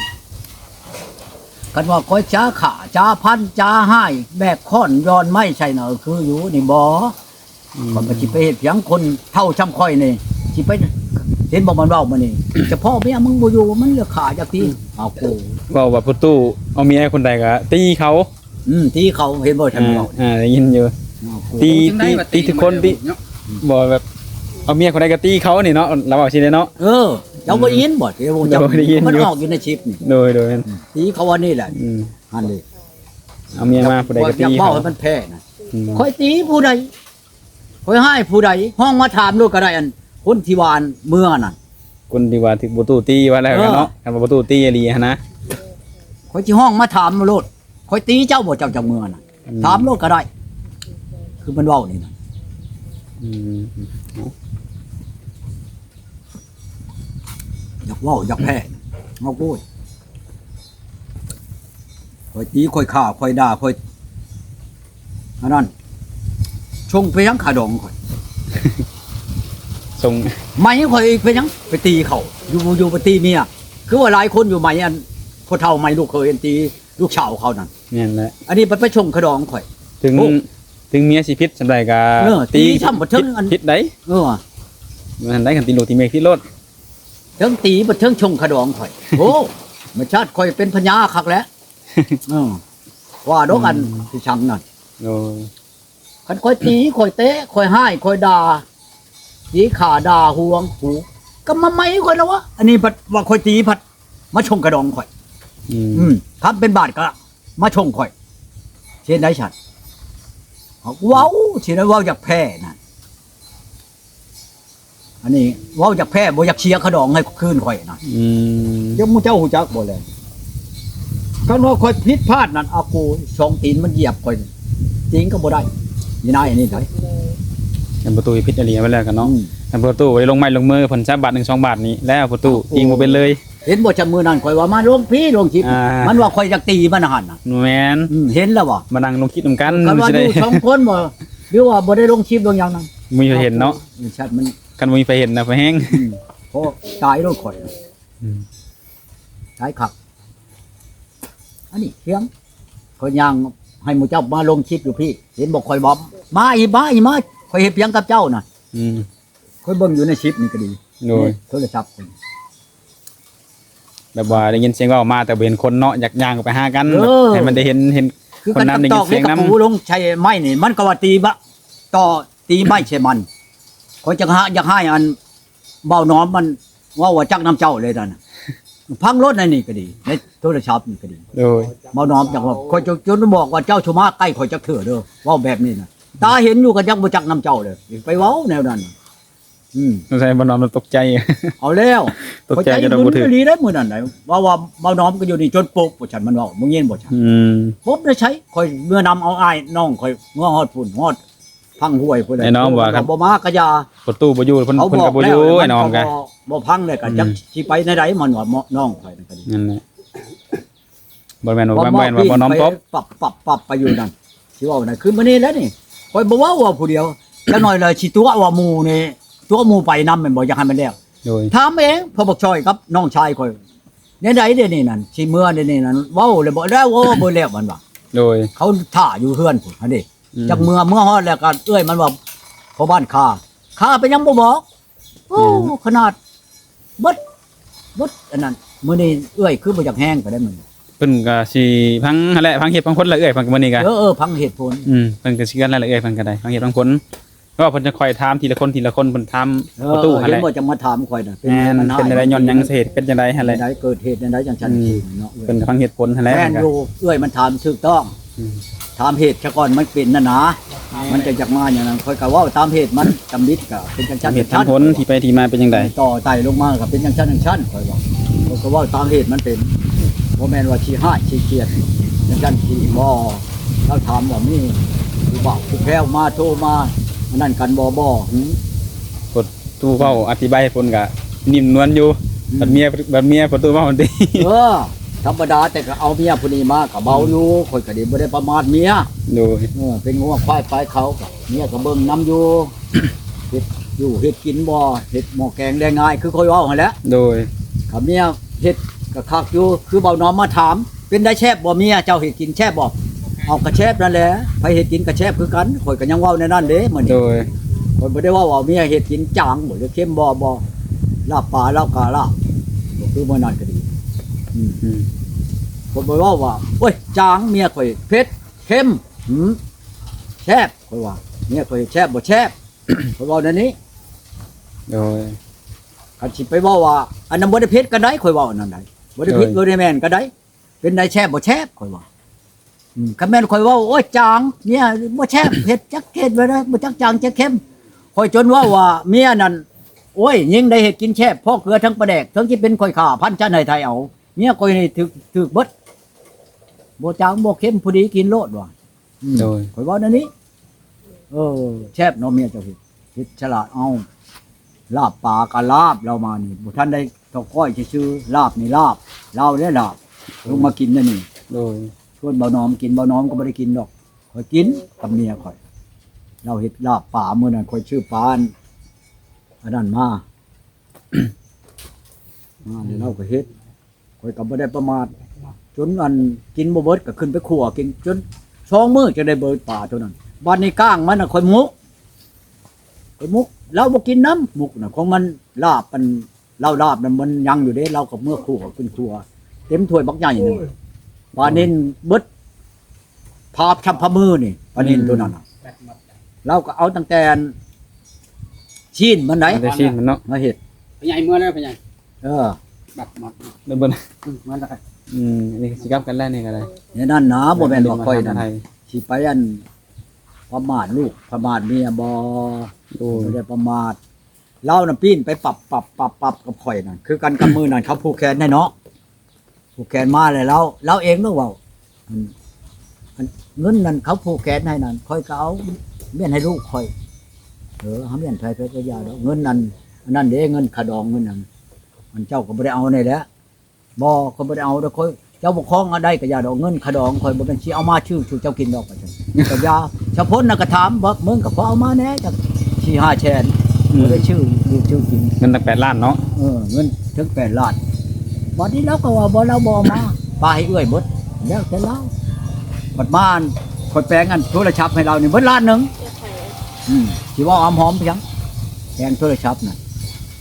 ຄັນວ່າຂ້ອຍຈະຂ້າ ຈະຟັນ ຈະຮ້າຍ ແບກຄ້ອນຢອນໄມ້ໃສ່ນະ ຄືຢູ່ນີ້ບໍ່ ອືມ ຂ້ອຍກໍຊິໄປເຮັດຫຍັງ ຄົນເຖົ້າຊ່ຳຂ້ອຍນີ້ ຊິໄປ ເຫັນບໍ່ມັນເວົ້າມື້ນີ້ ສະເພາະເມຍມຶງບໍ່ຢູ່ ມັນເລືອກຂ້າຢາກຕີ ອືມ ເອົາໂກ ເວົ້າວ່າພໍ່ຕູ້ເອົາເມຍຄົນໃດກໍຕີເຂົາ ອືມ ຕີເຂົາ ເຫັນບໍ່ທ່ານເວົ້າ ອ່າ ໄດ້ຍິນຢູ່ ເອົາໂກ ຕີ ຕີ ຕີທຸກຄົນ ຕີ ບໍ່ ແບບ ເອົາເມຍຄົນໃດກໍຕີເຂົານີ້ເນາະ ລາວເວົ້າຊີ້ເນາະ ເອີ ເຈົ້າບໍ່ໄດ້ຍິນບໍ່ ເຈົ້າບໍ່ໄດ້ຍິນ ມັນອອກຢູ່ໃນຄລິບນີ້ ໂດຍ ໂດຍ ຕີເຂົາອັນນີ້ແຫຼະ ອືມ ຫັ້ນເດ້ ເອົາເມຍມາຜູ້ໃດກໍຕີເຂົາ ຢາກເວົ້າໃຫ້ມັນແພ້ນະ ອືມ ຂ້ອຍຕີຜູ້ໃດ ຂ້ອຍຮ້າຍຜູ້ໃດ ຮ້ອງມາຖາມໂລດກໍໄດ້ ອັນຄົນທີ່ວ່າອັນເມືອນັ້ນ ຄົນທີ່ວ່າຖືກພໍ່ຕູ້ຕີວ່າແລ້ວກັນເນາະ ເອີ ຄັນວ່າພໍ່ຕູ້ຕີອີ່ຫຼີຫັ້ນນະ ຂ້ອຍຊິຮ້ອງມາຖາມໂລດ ຂ້ອຍຕີເຈົ້າບໍ່ ເຈົ້າຈັກເມືອນະ ອືມ ຖາມໂລດກໍໄດ້ ຄືມັນເວົ້ານີ້ນະ ອືມ ຢາກເວົ້າຢາກແພ້ ເອົາໂກຍ ຂ້ອຍຕີ ຂ້ອຍຂ້າ ຂ້ອຍດ່າ ຂ້ອຍ ອັນນັ້ນ ສົ່ງໄປຫຍັງຄ່າດອງຂ້ອຍ? ສົ່ງ ໄໝຂ້ອຍອີກໄປຫຍັງ? ໄປຕີເຂົາ ຢູ່ບໍ່ຢູ່ໄປຕີເມຍ. ຄືວ່າຫຼາຍຄົນຢູ່ໄໝ ອັນ ພໍ່ເຖົ້າໄໝລູກເຂີຍ ອັນຕີລູກສາວເຂົານັ້ນ. ແມ່ນແຫຼະ ອັນນີ້ໄປ ໄປສົ່ງຄ່າດອງຂ້ອຍ. ເຖິງ ໂອ້ ເຖິງເມຍຊິຜິດສ່ຳໃດກໍ ເອີ ຕີ ຕີຊ້ຳບໍ່ເຖິງ ຜິດ ອັນ ຜິດໃດ໋. ເອີ ມັນໄດ້ຄັນຕີລູກຕີເມຍຜິດໂລດ. ເຖິງຕີບໍ່ເຖິງສົ່ງຄ່າດອງຂ້ອຍ. ໂອ້ ມາຊາດຂ້ອຍເປັນພະຍາຄັກແຫຼະ. ເອີ ວ່າດອກ ອືມ ອັນທີ່ຊັງນັ້ນ. ໂອ້ ຄັນຂ້ອຍຕີ ຂ້ອຍເຕະ ຂ້ອຍຮ້າຍ ຂ້ອຍດ່າ ຕີຂ້າດ່າຫວງ ກູກໍມາໄໝຂ້ອຍແລ້ວວະ. ອັນນີ້ພັດວ່າຂ້ອຍຕີພັດມາສົ່ງຄ່າດອງຂ້ອຍ. ອືມ ອືມ ຄັນເປັນບາດກໍມາສົ່ງຂ້ອຍ. ເຮັດໄດ້ຊັ້ນ ເວົ້າຊິໄດ້ເວົ້າຢາກແພ້ນັ້ນ. ອັນນີ້ເວົ້າຢາກແພ້ ບໍ່ຢາກເສຍຄ່າດອງໃຫ້ຄືນຂ້ອຍນະ. ອືມ ເຈົ້າ ໝູ່ເຈົ້າຮູ້ຈັກບໍ່ແລະ? ຄັນວ່າຂ້ອຍຜິດພາດນັ້ນ ອາໂກສອງຕີນມັນຢຽບຂ້ອຍ ຕີງກໍບໍ່ໄດ້. ມີນາຍອັນນີ້ໄດ໋ ແມ່ນປະຕູຜິດອີ່ຫຼີໄປແລ້ວກັນເນາະ. ອືມ ຄັນປະຕູໄດ້ລົງໄມ້ລົງມືເພິ່ນຊະບາດໜຶ່ງສອງບາດນີ້ແລ້ວ ປະຕູຕີງບໍ່ເປັນເລີຍ. ເຫັນບໍ່ ຈຳມື້ນັ້ນຂ້ອຍວ່າມາລົງພີ້ລົງຄລິບ ອ່າ ມັນວ່າຂ້ອຍຢາກຕີມັນຫັ້ນນະ. ແມ່ນ ອືມ ເຫັນແລ້ວບໍ່ ມານັ່ງລົງຄລິບນຳກັນ. ຄັນວ່າຢູ່ສອງຄົນບໍ່ ຫຼືວ່າບໍ່ໄດ້ລົງຄລິບລົງຫຍັງນັ້ນ ມີໃຜເຫັນເນາະ. ອືມ ຊັດມັນ ຄັນບໍ່ມີໃຜເຫັນນະ ໄປແຮງ ອືມ ໂອ້ ຕາຍໂລດຂ້ອຍ. ອືມ ຕາຍຄັກ. ອັນນີ້ພຽງ ຂ້ອຍຍ່າງໃຫ້ໝູ່ເຈົ້າມາລົງຄລິບຢູ່ພີ້ ເຫັນບໍ່ ຂ້ອຍບອກ ມາອີກ ມາອີກ ມາ ຂ້ອຍເຮັດພຽງກັບເຈົ້ານະ. ອືມ ຂ້ອຍເບິ່ງຢູ່ໃນຄລິບນີ້ກໍດີ ໂດຍ ໃນໂທລະສັບ ແບບວ່າໄດ້ຍິນສຽງເວົ້າມາແຕ່ບໍ່ເຫັນຄົນເນາະ ຢາກຍ່າງໄປຫາກັນ ເອີ ໃຫ້ມັນໄດ້ເຫັນ ເຫັນ ຄື ຄົນນຳ ໄດ້ຍິນສຽງນຳ ຕອກເຫຼັກກະປູລົງໃສ່ໄມ້ນີ້ ມັນກໍວ່າຕີບະ ຕໍ່ຕີໄມ້ໃສ່ມັນ. ຂ້ອຍຈັກຫາ ຢາກໃຫ້ອັນ ເບົາໜອມມັນເວົ້າວ່າຈັກນຳເຈົ້າເລີຍນັ້ນນະ. ຟັງໂລດໃນນີ້ກໍດີ ໃນໂທລະສັບນີ້ກໍດີ ໂດຍ ເບົາໜອມຈັກວ່າ ຂ້ອຍຈະຈົນບອກວ່າ ເຈົ້າຊິມາໃກ້ຂ້ອຍຈັກເທື່ອເດີ ເວົ້າແບບນີ້ນະ. ຕາເຫັນຢູ່ກໍຍັງບໍ່ຈັກນຳເຈົ້າເລີຍ ໄປເວົ້າແນວນັ້ນ. ອືມ ສົງໄສເບົາໜອມມັນຕົກໃຈ. ເອົາແລ້ວ ຕົກໃຈ ຂ້ອຍໃຈບຸນອີ່ຫຼີໄດ໋ມື້ນັ້ນໄດ໋ ເວົ້າວ່າເບົາໜອມກໍຢູ່ນີ້ຈົນປົບວ່າຊັ້ນ ມັນເວົ້າ ມຶງຍິນບໍ່ຊັ້ນ? ອືມ ປົບໄດ້ໃສ? ຂ້ອຍເມືອນຳເອົາອ້າຍນ້ອງຂ້ອຍເມືອຮອດພຸ້ນ ຮອດ ພັງຫ້ວຍພຸ້ນແຫຼະ. ໄອ້ນ້ອມວ່າ ບໍ່ມາກະຢ່າ ປະຕູບໍ່ຢູ່ ເພິ່ນ ເພິ່ນກໍບໍ່ຢູ່ ໄອ້ນ້ອມກະບໍ່ ບໍ່ພັງແລ້ວກະ ອືມ ຈັກຊິໄປແນວໃດ ມັນວ່ານ້ອງຂ້ອຍນັ້ນກະດີ. ນັ້ນແຫຼະ ບໍ່ແມ່ນວ່າ ບໍ່ແມ່ນວ່າບໍ່ນ້ອມຕົບ ປັບ ປັບ ປັບໄປຢູ່ນັ້ນ ຊິເວົ້ານັ້ນ ຄືມື້ນີ້ແຫຼະນີ້ ຂ້ອຍບໍ່ເວົ້າ ເວົ້າຜູ້ດຽວ ຈັກໜ້ອຍລະຊິຕົວະວ່າໝູ່ນີ້ ຕົວະໝູ່ໄປນຳແມ່ນບໍ່? ຢາກໃຫ້ມັນແລ້ວ ໂດຍ ຖາມເອງ ພໍ່ບັກຊອຍກັບນ້ອງຊາຍຂ້ອຍ ແນວໃດດຽວນີ້ນັ້ນ ຊິເມືອດຽວນີ້ນັ້ນ ເວົ້າແລ້ວບໍ່? ແລ້ວ ເວົ້າບໍ່ແລ້ວ ມັນວ່າ ໂດຍ ເຂົາຖ້າຢູ່ເຮືອນພຸ້ນຫັ້ນເດ. ອືມ ຈັກເມືອ ເມືອຮອດແລ້ວກໍເອື້ອຍມັນວ່າ ພໍ່ບ້ານຂ້າ ຂ້າເປັນຫຍັງບໍ່ບອກ? ໂອ້ ອືມ ຂະໜາດເບິດ ເບິດອັນນັ້ນ ມື້ນີ້ເອື້ອຍຄືບໍ່ຢາກແຮງປານໃດມື້ນີ້. ເພິ່ນກໍຊິຟັງຫັ້ນແຫຼະ ຟັງເຫດຟັງຜົນລະເອື້ອຍ ຟັງມື້ນີ້ກໍ ເອີ ເອີ ຟັງເຫດຜົນ. ອືມ ເພິ່ນກໍຊິເຮືອນລະເອື້ອຍ ເພິ່ນກໍໄດ້ຟັງເຫດຟັງຜົນ. ເພາະວ່າເພິ່ນຈະຄ່ອຍຖາມທີລະຄົນ ທີລະຄົນ ເພິ່ນຖາມ ເອີ ປະຕູ ເອີ ຫັ້ນແຫຼະ ເຫັນບໍ່ ຈັ່ງມາຖາມຂ້ອຍນະ ເປັນ ແມ່ນ ມັນເປັນຈັ່ງໃດ ຍ້ອນຫຍັງ ສາເຫດເປັນຈັ່ງໃດຫັ້ນແຫຼະ ເປັນຈັ່ງໃດເກີດເຫດແນວໃດ ຈັ່ງຊັ້ນ ອືມ ຊີ້ເນາະ. ເພິ່ນກໍຟັງເຫດຜົນຫັ້ນແຫຼະ ແມ່ນຢູ່ ເອື້ອຍມັນຖາມຖືກຕ້ອງ ອືມ ຖາມເຫດຊະກ່ອນ ມັນເປັນນັ້ນນະ ມັນກໍຢາກມາຫຍັງນັ້ນ ຂ້ອຍກໍເວົ້າຕາມເຫດມັນ ຕຳລິດກໍເປັນຈັ່ງຊັ້ນ ເຫດ ຈັ່ງຊັ້ນ ຜົນ ທີ່ໄປທີ່ມາເປັນຈັ່ງໃດ ຕໍ່ໄຕ່ລົງມາກໍເປັນຈັ່ງຊັ້ນ ຈັ່ງຊັ້ນ ຂ້ອຍວ່າ ຂ້ອຍກໍເວົ້າຕາມເຫດມັນເປັນ ບໍ່ແມ່ນວ່າຂີ້ຮ້າຍຂີ້ກຽດ ຈັ່ງຊັ້ນ ຂີ້ບໍ່ ລາວຖາມວ່າມີຜູ້ບ່າວຜູ້ແພ້ວມາໂທມາອັນນັ້ນກັນບໍ່? ບໍ່ ຫື ປະຕູເວົ້າອະທິບາຍເຫດຜົນກະນິ້ມນວນຢູ່ ອືມ ບັດເມຍ ບັດເມຍປະຕູເວົ້າຫັ້ນຕິ ເອີ ທຳມະດາ ແຕ່ກໍເອົາເມຍຜູ້ນີ້ມາກໍເບົາຢູ່ ອືມ ຂ້ອຍກໍດີບໍ່ໄດ້ປະໝາດເມຍ ໂດຍ ເອີ ເປັນງົວຄວາຍປາຍເຂົາ ເມຍກໍເບິ່ງນຳຢູ່ ເຮັດຢູ່ເຮັດກິນບໍ່ ເຮັດໝໍ້ແກງໄດ້ງ່າຍ ຄືຂ້ອຍເວົ້າຫັ້ນແຫຼະ ໂດຍ ຖ້າເມຍເຮັດກໍຄັກຢູ່ ຄືເບົານ້ອມມາຖາມ ເປັນໃດແຊບບໍ່ເມຍ ເຈົ້າເຮັດກິນແຊບບໍ່? ເອົາ ກະແຊບນັ້ນແຫຼະ ໃຜເຮັດກິນກະແຊບຄືກັນ ຂ້ອຍກໍຍັງເວົ້າແນວນັ້ນເດ້ມື້ນີ້ ໂດຍ ຂ້ອຍບໍ່ໄດ້ເວົ້າວ່າເມຍເຮັດກິນຈາງບໍ່ ຫຼືເຄັມບໍ່ ບໍ່ ລາບປາລາວກະລາບ ບໍ່ຄືມື້ນັ້ນກໍດີ ອືມ ອືມ ຂ້ອຍບໍ່ເວົ້າວ່າ ໂອ້ຍ ຈາງ ເມຍຂ້ອຍເຜັດ ເຄັມ ຫື ແຊບ ຂ້ອຍວ່າ ເມຍຂ້ອຍເຮັດແຊບບໍ່ແຊບ ຂ້ອຍເວົ້າແນວນີ້ ໂດຍ ຄັນຊິໄປເວົ້າວ່າ ອັນນັ້ນບໍ່ໄດ້ຜິດກັນໃດ ຂ້ອຍເວົ້າອັນນັ້ນໃດ ບໍ່ໄດ້ຜິດ ໂດຍ ບໍ່ໄດ້ແມ່ນກັນໃດ ເປັນໃດແຊບບໍ່ແຊບ ຂ້ອຍວ່າ ອືມ ຄັນແມ່ນຂ້ອຍເວົ້າ ໂອ້ຍ ຈາງ ເມຍບໍ່ແຊບ ເຮັດຈັກເຮັດບໍ່ໄດ້ ບໍ່ຈັກຈາງຈັກເຄັມ ຂ້ອຍຈົນເວົ້າວ່າ ເມຍນັ້ນ ໂອ້ຍ ຍິງໄດ້ເຮັດກິນແຊບ ພໍເກືອທັງປາແດກ ເຖິງຊິເປັນຂ້ອຍຂ້າພັນຊັ້ນໃຫ້ໄທເອົາ ເມຍຂ້ອຍນີ້ຖືກ ຖືກເບິດ ບໍ່ຈາງບໍ່ເຄັມ ພໍດີກິນໂລດວ່າ ອືມ ໂດຍ ຂ້ອຍເວົ້າແນວນີ້ ເອີ ແຊບເນາະ ເມຍເຈົ້າເຮັດ ເຮັດສະຫຼາດເອົາ ລາບປາກະລາບ ລາວມານີ້ ບໍ່ທັນໄດ້ເທົ່າກ້ອຍຊື່ໆ ລາບນີ້ລາບ ລາວແຫຼະລາບ ລົງມາກິນແນວນີ້ ໂດຍ ຊວນເບົາໜອມກິນ ເບົາໜອມກໍບໍ່ໄດ້ກິນດອກ ຂ້ອຍກິນກັບເມຍຂ້ອຍ. ລາວເຮັດລາບປາ ມື້ນັ້ນຂ້ອຍຊື້ປາອັນ ອັນນັ້ນມາ ມາແລ້ວລາວກໍເຮັດ ຂ້ອຍກໍບໍ່ໄດ້ປະໝາດ ຈົນອັນກິນບໍ່ເບິດກໍຂຶ້ນໄປຂົ້ວກິນ ຈົນສອງມື້ຈຶ່ງໄດ້ເບີດປາໂຕນັ້ນ. ບາດນີ້ກ້າງມັນນະຂ້ອຍໝົກ ຂ້ອຍໝົກ ລາວບໍ່ກິນນຳໝົກນະ ຂອງມັນລາບ ອັນລາວລາບນະ ມັນຍັງຢູ່ເດ້ ລາວກໍເມືອຂົ້ວຂຶ້ນຂົ້ວ ເຕັມຖ້ວຍບັກໃຫຍ່ໜຶ່ງ ປານິນເບິດ ພາບຊຳພະມືນີ້ ປານິນໂຕນັ້ນນະ ລາວກໍເອົາຕັ້ງແຕ່ຊີ້ນມັນໃດ ເອົາແຕ່ຊີ້ນມັນເນາະ ມາເຮັດ. ພໍ່ໃຫຍ່ເມືອແລ້ວ ພໍ່ໃຫຍ່ ເອີ ບັກໝົດ ໄດ້ເບິ່ງ ອືມ ມາແລ້ວ ອືມ ອັນນີ້ຊິກັບກັນແລ້ວນີ້ກໍໄດ້ ແນວນັ້ນນະ ບໍ່ແມ່ນວ່າຂ້ອຍນັ້ນຊິໄປອັນປະໝາດລູກປະໝາດເມຍບໍ່ ໂດຍ ບໍ່ໄດ້ປະໝາດ. ລາວນະປີ້ນໄປປັບໆໆກັບຂ້ອຍນັ້ນ ຄືກັນກັບມື້ນັ້ນເຂົາຜູກແຂນໃຫ້ເນາະ ຜູກແຂນມາແລ້ວ ລາວ ລາວເອງເນາະເວົ້າ ອັນ ອັນເງິນນັ້ນເຂົາຜູກແຂນໃຫ້ນັ້ນ ຂ້ອຍກໍເອົາມ້ຽນໃຫ້ລູກຂ້ອຍ. ເອີ ເຮົາມ້ຽນໃຜ ໃຜກໍຢ່າດອກ ເງິນນັ້ນ ອັນນັ້ນເດ້ ເງິນຄ່າດອງ ເງິນນັ້ນ ອັນເຈົ້າກໍບໍ່ໄດ້ເອົາແນ່ແຫຼະ. ບໍ່ ຂ້ອຍບໍ່ໄດ້ເອົາດອກ ຂ້ອຍ ເຈົ້າບໍ່ຄອງເອົາໄດ້ກໍຢ່າດອກ ເງິນຄ່າດອງຂ້ອຍບໍ່ແມ່ນຊິເອົາມາຊື້ສູ່ເຈົ້າກິນດອກ ວ່າຊັ້ນ. ກໍຢ່າ ຊາວພົນນະກໍຖາມວ່າ ມຶງກໍພໍເອົາມາແດ່ຈັກສີ່ຫ້າແສນ ອືມ ບໍ່ໄດ້ຊື້ຢູ່ຊື້ກິນ ເງິນຕັ້ງແປດລ້ານເນາະ ເອີ ເງິນເຖິງແປດລ້ານ. ບັດນີ້ລາວກໍວ່າບໍ່ ລາວບໍ່ເອົາມາ ປະໃຫ້ເອື້ອຍເບິດ ແລ້ວແຕ່ລາວ. ບັດມາ ຂ້ອຍແປງອັນໂທລະສັບໃຫ້ລາວນີ້ເບິດລ້ານໜຶ່ງ ອືມ ຊິເວົ້າອຳຫອມພຽງ ແປງໂທລະສັບນະ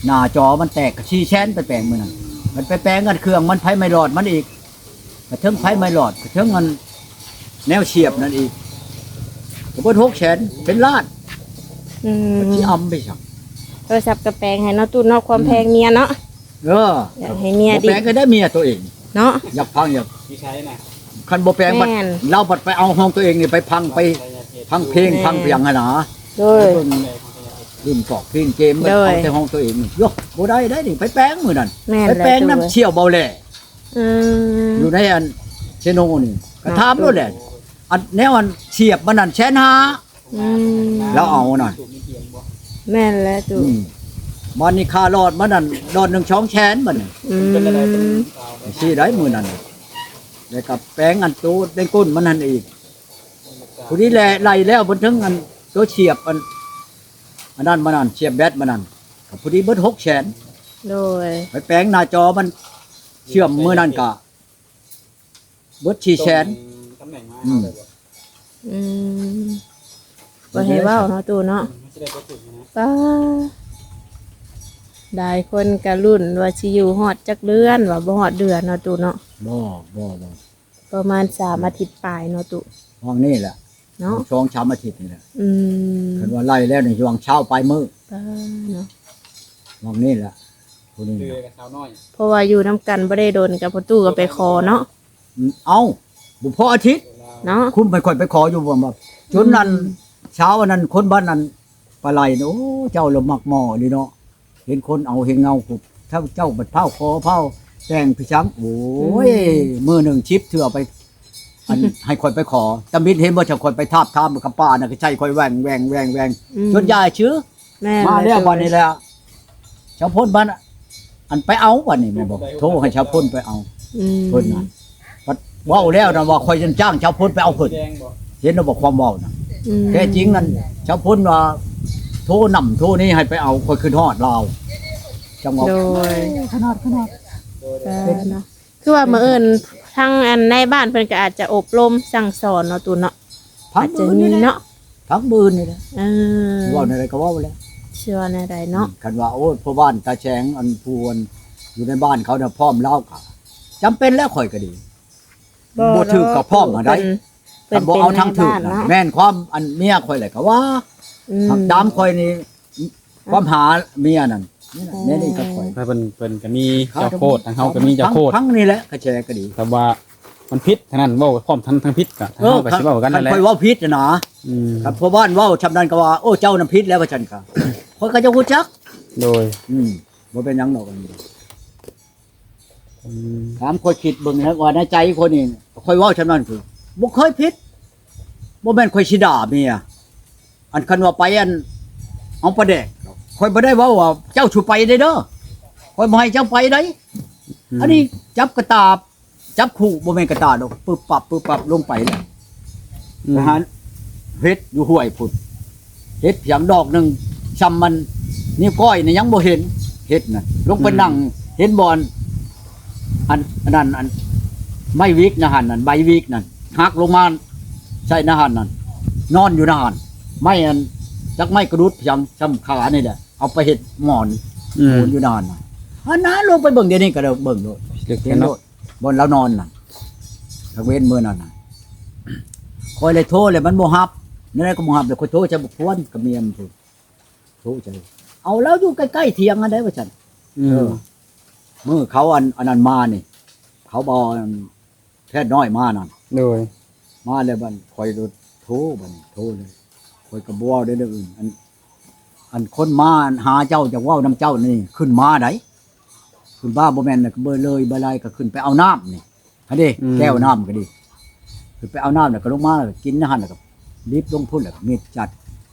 ໜ້າຈໍມັນແຕກກໍສີ່ແສນໄປແປງມື້ນັ້ນ ມັນໄປແປງອັນເຄື່ອງມັນ ໄຟໄມ້ຫຼອດມັນອີກ ກະເທິງໄຟໄມ້ຫຼອດ ກະເທິງອັນແນວສຽບນັ້ນອີກ ກະເບິດຫົກແສນ ເປັນລ້ານ ອືມ ມັນຊິອຳໄປຊັ້ນ. ໂທລະສັບກະແປງໃຫ້ເນາະ ຕູ້ເນາະ ຄວາມ ອືມ ແພງເມຍເນາະ ເອີ ຢາກໃຫ້ເມຍ ບໍ່ແປງກໍໄດ້ເມຍໂຕເອງເນາະ ຢາກພັງ ຢາກ ຄັນບໍ່ແປງບັດ ແມ່ນ ລາວບັດໄປເອົາຂອງໂຕເອງນີ້ໄປພັງ ໄປພັງເພງ ແມ່ນ ພັງພຽງຫັ້ນນະ ໂດຍ ຫຼິ້ນກອກຫຼິ້ນເກມ ໂດຍ ເອົາແຕ່ຂອງໂຕເອງນີ້ ໂຢ ບໍ່ໄດ້ໄດ໋ນີ້ ໄປແປງມື້ນັ້ນ ແມ່ນ ໄປແປງນຳ ແຫຼະ ສ່ຽວເບົາແຫຼ ອືມ ຢູ່ໃນອັນເຊໂນນີ້ ກໍຖາມໂລດແຫຼະ ອັນແນວອັນສຽບມັນນັ້ນແສນຫ້າ ອືມ ລາວເອົານະ ແມ່ນແຫຼະຕູ້ ອືມ ບາດນີ້ຄ່າຫຼອດມັນນັ້ນ ຫຼອດໜຶ່ງສອງແສນ ບາດນີ້ ອືມ ຊິໄດ້ມື້ນັ້ນ ແລ້ວກໍແປງອັນໂຕໃນກົ້ນມັນຫັ້ນອີກ ພໍດີແຫຼະ ໄລ່ແລ້ວເພິ່ນເຖິງອັນໂຕສຽບອັນ ອັນນັ້ນມານັ້ນ ສຽບແບັດມານັ້ນ ກໍພໍດີເບິດຫົກແສນ ໂດຍ ໄປແປງໜ້າຈໍມັນເຊື່ອມມື້ນັ້ນກະເບິດສີ່ແສນ ຕຳແໜ່ງມາ ອືມ ອືມ ບໍ່ໃຫ້ເວົ້າເນາະຕູ້ເນາະ ອືມ ປ້າ ຫຼາຍຄົນກະລຸ້ນວ່າຊິຢູ່ຮອດຈັກເດືອນ ວ່າບໍ່ຮອດເດືອນເນາະຕູ້ເນາະ ບໍ່ ບໍ່ ບໍ່ ປະມານສາມອາທິດປາຍເນາະຕູ້ ຫວ່າງນີ້ແຫຼະເນາະ ສອງສາມອາທິດນີ້ແຫຼະ ອືມ ຄັນວ່າໄລ່ແລ້ວນີ້ຫວ່າງຊາວປາຍມື້ ປ້າເນາະ ຫວ່າງນີ້ແຫຼະ ຜູ້ນີ້ ເພາະວ່າຢູ່ນຳກັນບໍ່ໄດ້ດົນ ກັບພໍ່ຕູ້ກໍໄປຂໍເນາະ ອືມ ເອົ້າ ບໍ່ພໍອາທິດເນາະ ຄຸມໃຫ້ຂ້ອຍໄປຂໍຢູ່ບໍ່ ຈົນນັ້ນ ອືມ ຊາວອັນນັ້ນ ຄົນບ້ານນັ້ນ ປາໄຫຼ ໂອ້ ເຈົ້າລະມັກໝໍ້ອີ່ຫຼີເນາະ ເຫັນຄົນເອົາເຫັນເງົາ ຜູ້ເຖົ້າເຈົ້າບັດພ້າວຂໍພ້າວແຕ່ງໄປສັງ ໂອ້ຍ ອືມ ມື້ໜຶ່ງສິບເທື່ອໄປ ອັນ ໃຫ້ຂ້ອຍໄປຂໍ ຕຳອິດເຫັນບໍ່ ເຈົ້າຂ້ອຍໄປທາບທາມກັບປ້ານະ ກໍໃສ່ຂ້ອຍແຫວ່ງໆໆໆ ອືມ ຈົນຢາຍຊື່ ແມ່ນ ມາແລ້ວ ແຫຼະ ບາດນີ້ແຫຼະ ຊາວພົນບ້ານ ອັນໄປເອົາບາດນີ້ແມ່ນບໍ່ ໂທໃຫ້ຊາວພົນໄປເອົາ ອືມ ເພິ່ນນະ ບັດເວົ້າແລ້ວນະວ່າຂ້ອຍຍັງຈ້າງຊາວພົນໄປເອົາເພິ່ນ ເຫັນແລ້ວບໍ່ຄວາມເວົ້ານະ ອືມ ແທ້ຈິງນັ້ນຊາວພົນວ່າໂທນຳໂທນີ້ໃຫ້ໄປເອົາ ຂ້ອຍຄິດຮອດລາວ ຈັ່ງວ່າ ໂດຍ ຂະໜາດ ຂະໜາດ ເອີ ເນາະ ຄືວ່າມື້ອື່ນທາງອັນນາຍບ້ານເພິ່ນກໍອາດຈະອົບຮົມສັ່ງສອນເນາະ ຕູເນາະ ພັກມື້ອື່ນນີ້ແຫຼະ ພັກມື້ອື່ນນີ້ແຫຼະ ເອີ ເວົ້າແນວໃດກໍເວົ້າແຫຼະ ຊິວ່າແນວໃດເນາະ ອືມ ຄັນວ່າ ໂອ້ຍ ພໍ່ບ້ານຕາແສງ ອັນຜູ້ອັນຢູ່ໃນບ້ານເຂົານະ ພ້ອມລາວກໍຈຳເປັນແລ້ວ ຂ້ອຍກໍດີ ບໍ່ ບໍ່ຖືກກໍພ້ອມຫັ້ນໃດ໋ ເພິ່ນ ຄັນບໍ່ເອົາທາງຖືກນະ ເພິ່ນເປັນນາຍບ້ານເນາະ ແມ່ນຄວາມອັນເມຍຂ້ອຍແຫຼະກໍວ່າ ອືມ ຫາກຕາມຂ້ອຍນີ້ ຄວາມຫາເມຍນັ້ນ ນີ້ແຫຼະ ແນວນີ້ກັບຂ້ອຍ ເພິ່ນ ເພິ່ນກໍມີເຈົ້າໂຄດ ທາງເຮົາກໍມີເຈົ້າໂຄດ ທາງນີ້ແຫຼະ ກະແຈກໍດີ ຖ້າວ່າມັນຜິດທາງນັ້ນ ເວົ້າພ້ອມທາງ ທາງຜິດກໍ ເອີ ເຮົາກໍຊິເວົ້າກັນນັ້ນແຫຼະ ຄັນຂ້ອຍເວົ້າຜິດນະ ອືມ ຄັນພໍ່ບ້ານເວົ້າຊ່ຳນັ້ນກໍວ່າ ໂອ້ ເຈົ້ານຳຜິດແລ້ວ ວ່າຊັ້ນກໍ ຂ້ອຍກໍຈະຮູ້ຈັກ ໂດຍ ອືມ ບໍ່ເປັນຫຍັງດອກ ອັນນີ້ ອືມ ຖາມຂ້ອຍຄິດເບິ່ງນະ ວ່າໃນໃຈຂ້ອຍນີ້ ຂ້ອຍເວົ້າຊ່ຳນັ້ນຄື ບໍ່ເຄີຍຜິດ ບໍ່ແມ່ນຂ້ອຍຊິດ່າເມຍ ອັນຄັນວ່າໄປອັນ ເອົາປາແດກ ຂ້ອຍບໍ່ໄດ້ເວົ້າວ່າເຈົ້າຊິໄປໄດ້ເດີ ຂ້ອຍບໍ່ໃຫ້ເຈົ້າໄປໄດ໋ ອືມ ອັນນີ້ຈັບກະຕາບ ຈັບຄູ່ ບໍ່ແມ່ນກະຕາດອກ ປຶບປັບ ປຶບປັບ ລົງໄປແລ້ວ. ອືມ ໄປຫາເຫັດຢູ່ຫ້ວຍພຸ້ນ ເຫັດພຽງດອກໜຶ່ງ ຊ່ຳມັນນິ້ວກ້ອຍນີ້ຍັງບໍ່ເຫັນ ເຫັດນະ. ລົງໄປ ອືມ ນັ່ງ ເຫັນບ່ອນ ອັນ ອັນນັ້ນ ອັນ ໄມ້ວິກນະຫັ້ນ ອັນໃບວິກນັ້ນ ຫັກລົງມາໃສ່ນະຫັ້ນນັ້ນ ນອນຢູ່ນະຫັ້ນ. ໄມ້ອັນ ຈັກໄມ້ກະດຸດພຽງຊ່ຳຂານີ້ແຫຼະ ເອົາໄປເຮັດໝອນ ອືມ ໝອນຢູ່ນະຫັ້ນນະ. ອັນນັ້ນ ລົງໄປເບິ່ງດຽວນີ້ກະໄດ້ເບິ່ງໂລດ ເຫັນໂລດ ບ່ອນລາວນອນນະ ກາງເວັນມື້ນັ້ນນະ. ຂ້ອຍເລີຍໂທແລ້ວມັນບໍ່ຮັບ ແນວໃດກະບໍ່ຮັບ ແລ້ວຂ້ອຍໂທໃສ່ບັກພວນກະເມຍມັນພຸ້ນ ໂທໃສ່ ເອົາ ລາວຢູ່ໃກ້ໆຖຽງຫັ້ນໃດວ່າຊັ້ນ. ອືມ ເອີ ມື້ເຂົາອັນ ອັນນັ້ນມານີ້ ເຂົາບໍ່ ອັນແພດນ້ອຍມານັ້ນ ໂດຍ ມາແລ້ວບັດຂ້ອຍໂທ ບັດນີ້ໂທເລີຍ ຂ້ອຍກະບໍ່ເວົ້າໄດ້ເລື່ອງອື່ນ ອັນ ອັນຄົນມາຫາເຈົ້າ ຢາກເວົ້ານຳເຈົ້ານີ້ ຂຶ້ນມາໃດ ຂຶ້ນມາ ບໍ່ແມ່ນເລີຍ ບໍ່ໄດ້ກະຂຶ້ນໄປເອົານ້ຳນີ້ຫັ້ນເດ ອືມ ແກ້ວນ້ຳກະດີ ຂຶ້ນໄປເອົານ້ຳແລ້ວກະລົງມາ ແລ້ວກະກິນຫັ້ນ ແລ້ວກະລິບລົງພຸ້ນ ແລ້ວກະມິດຈັດ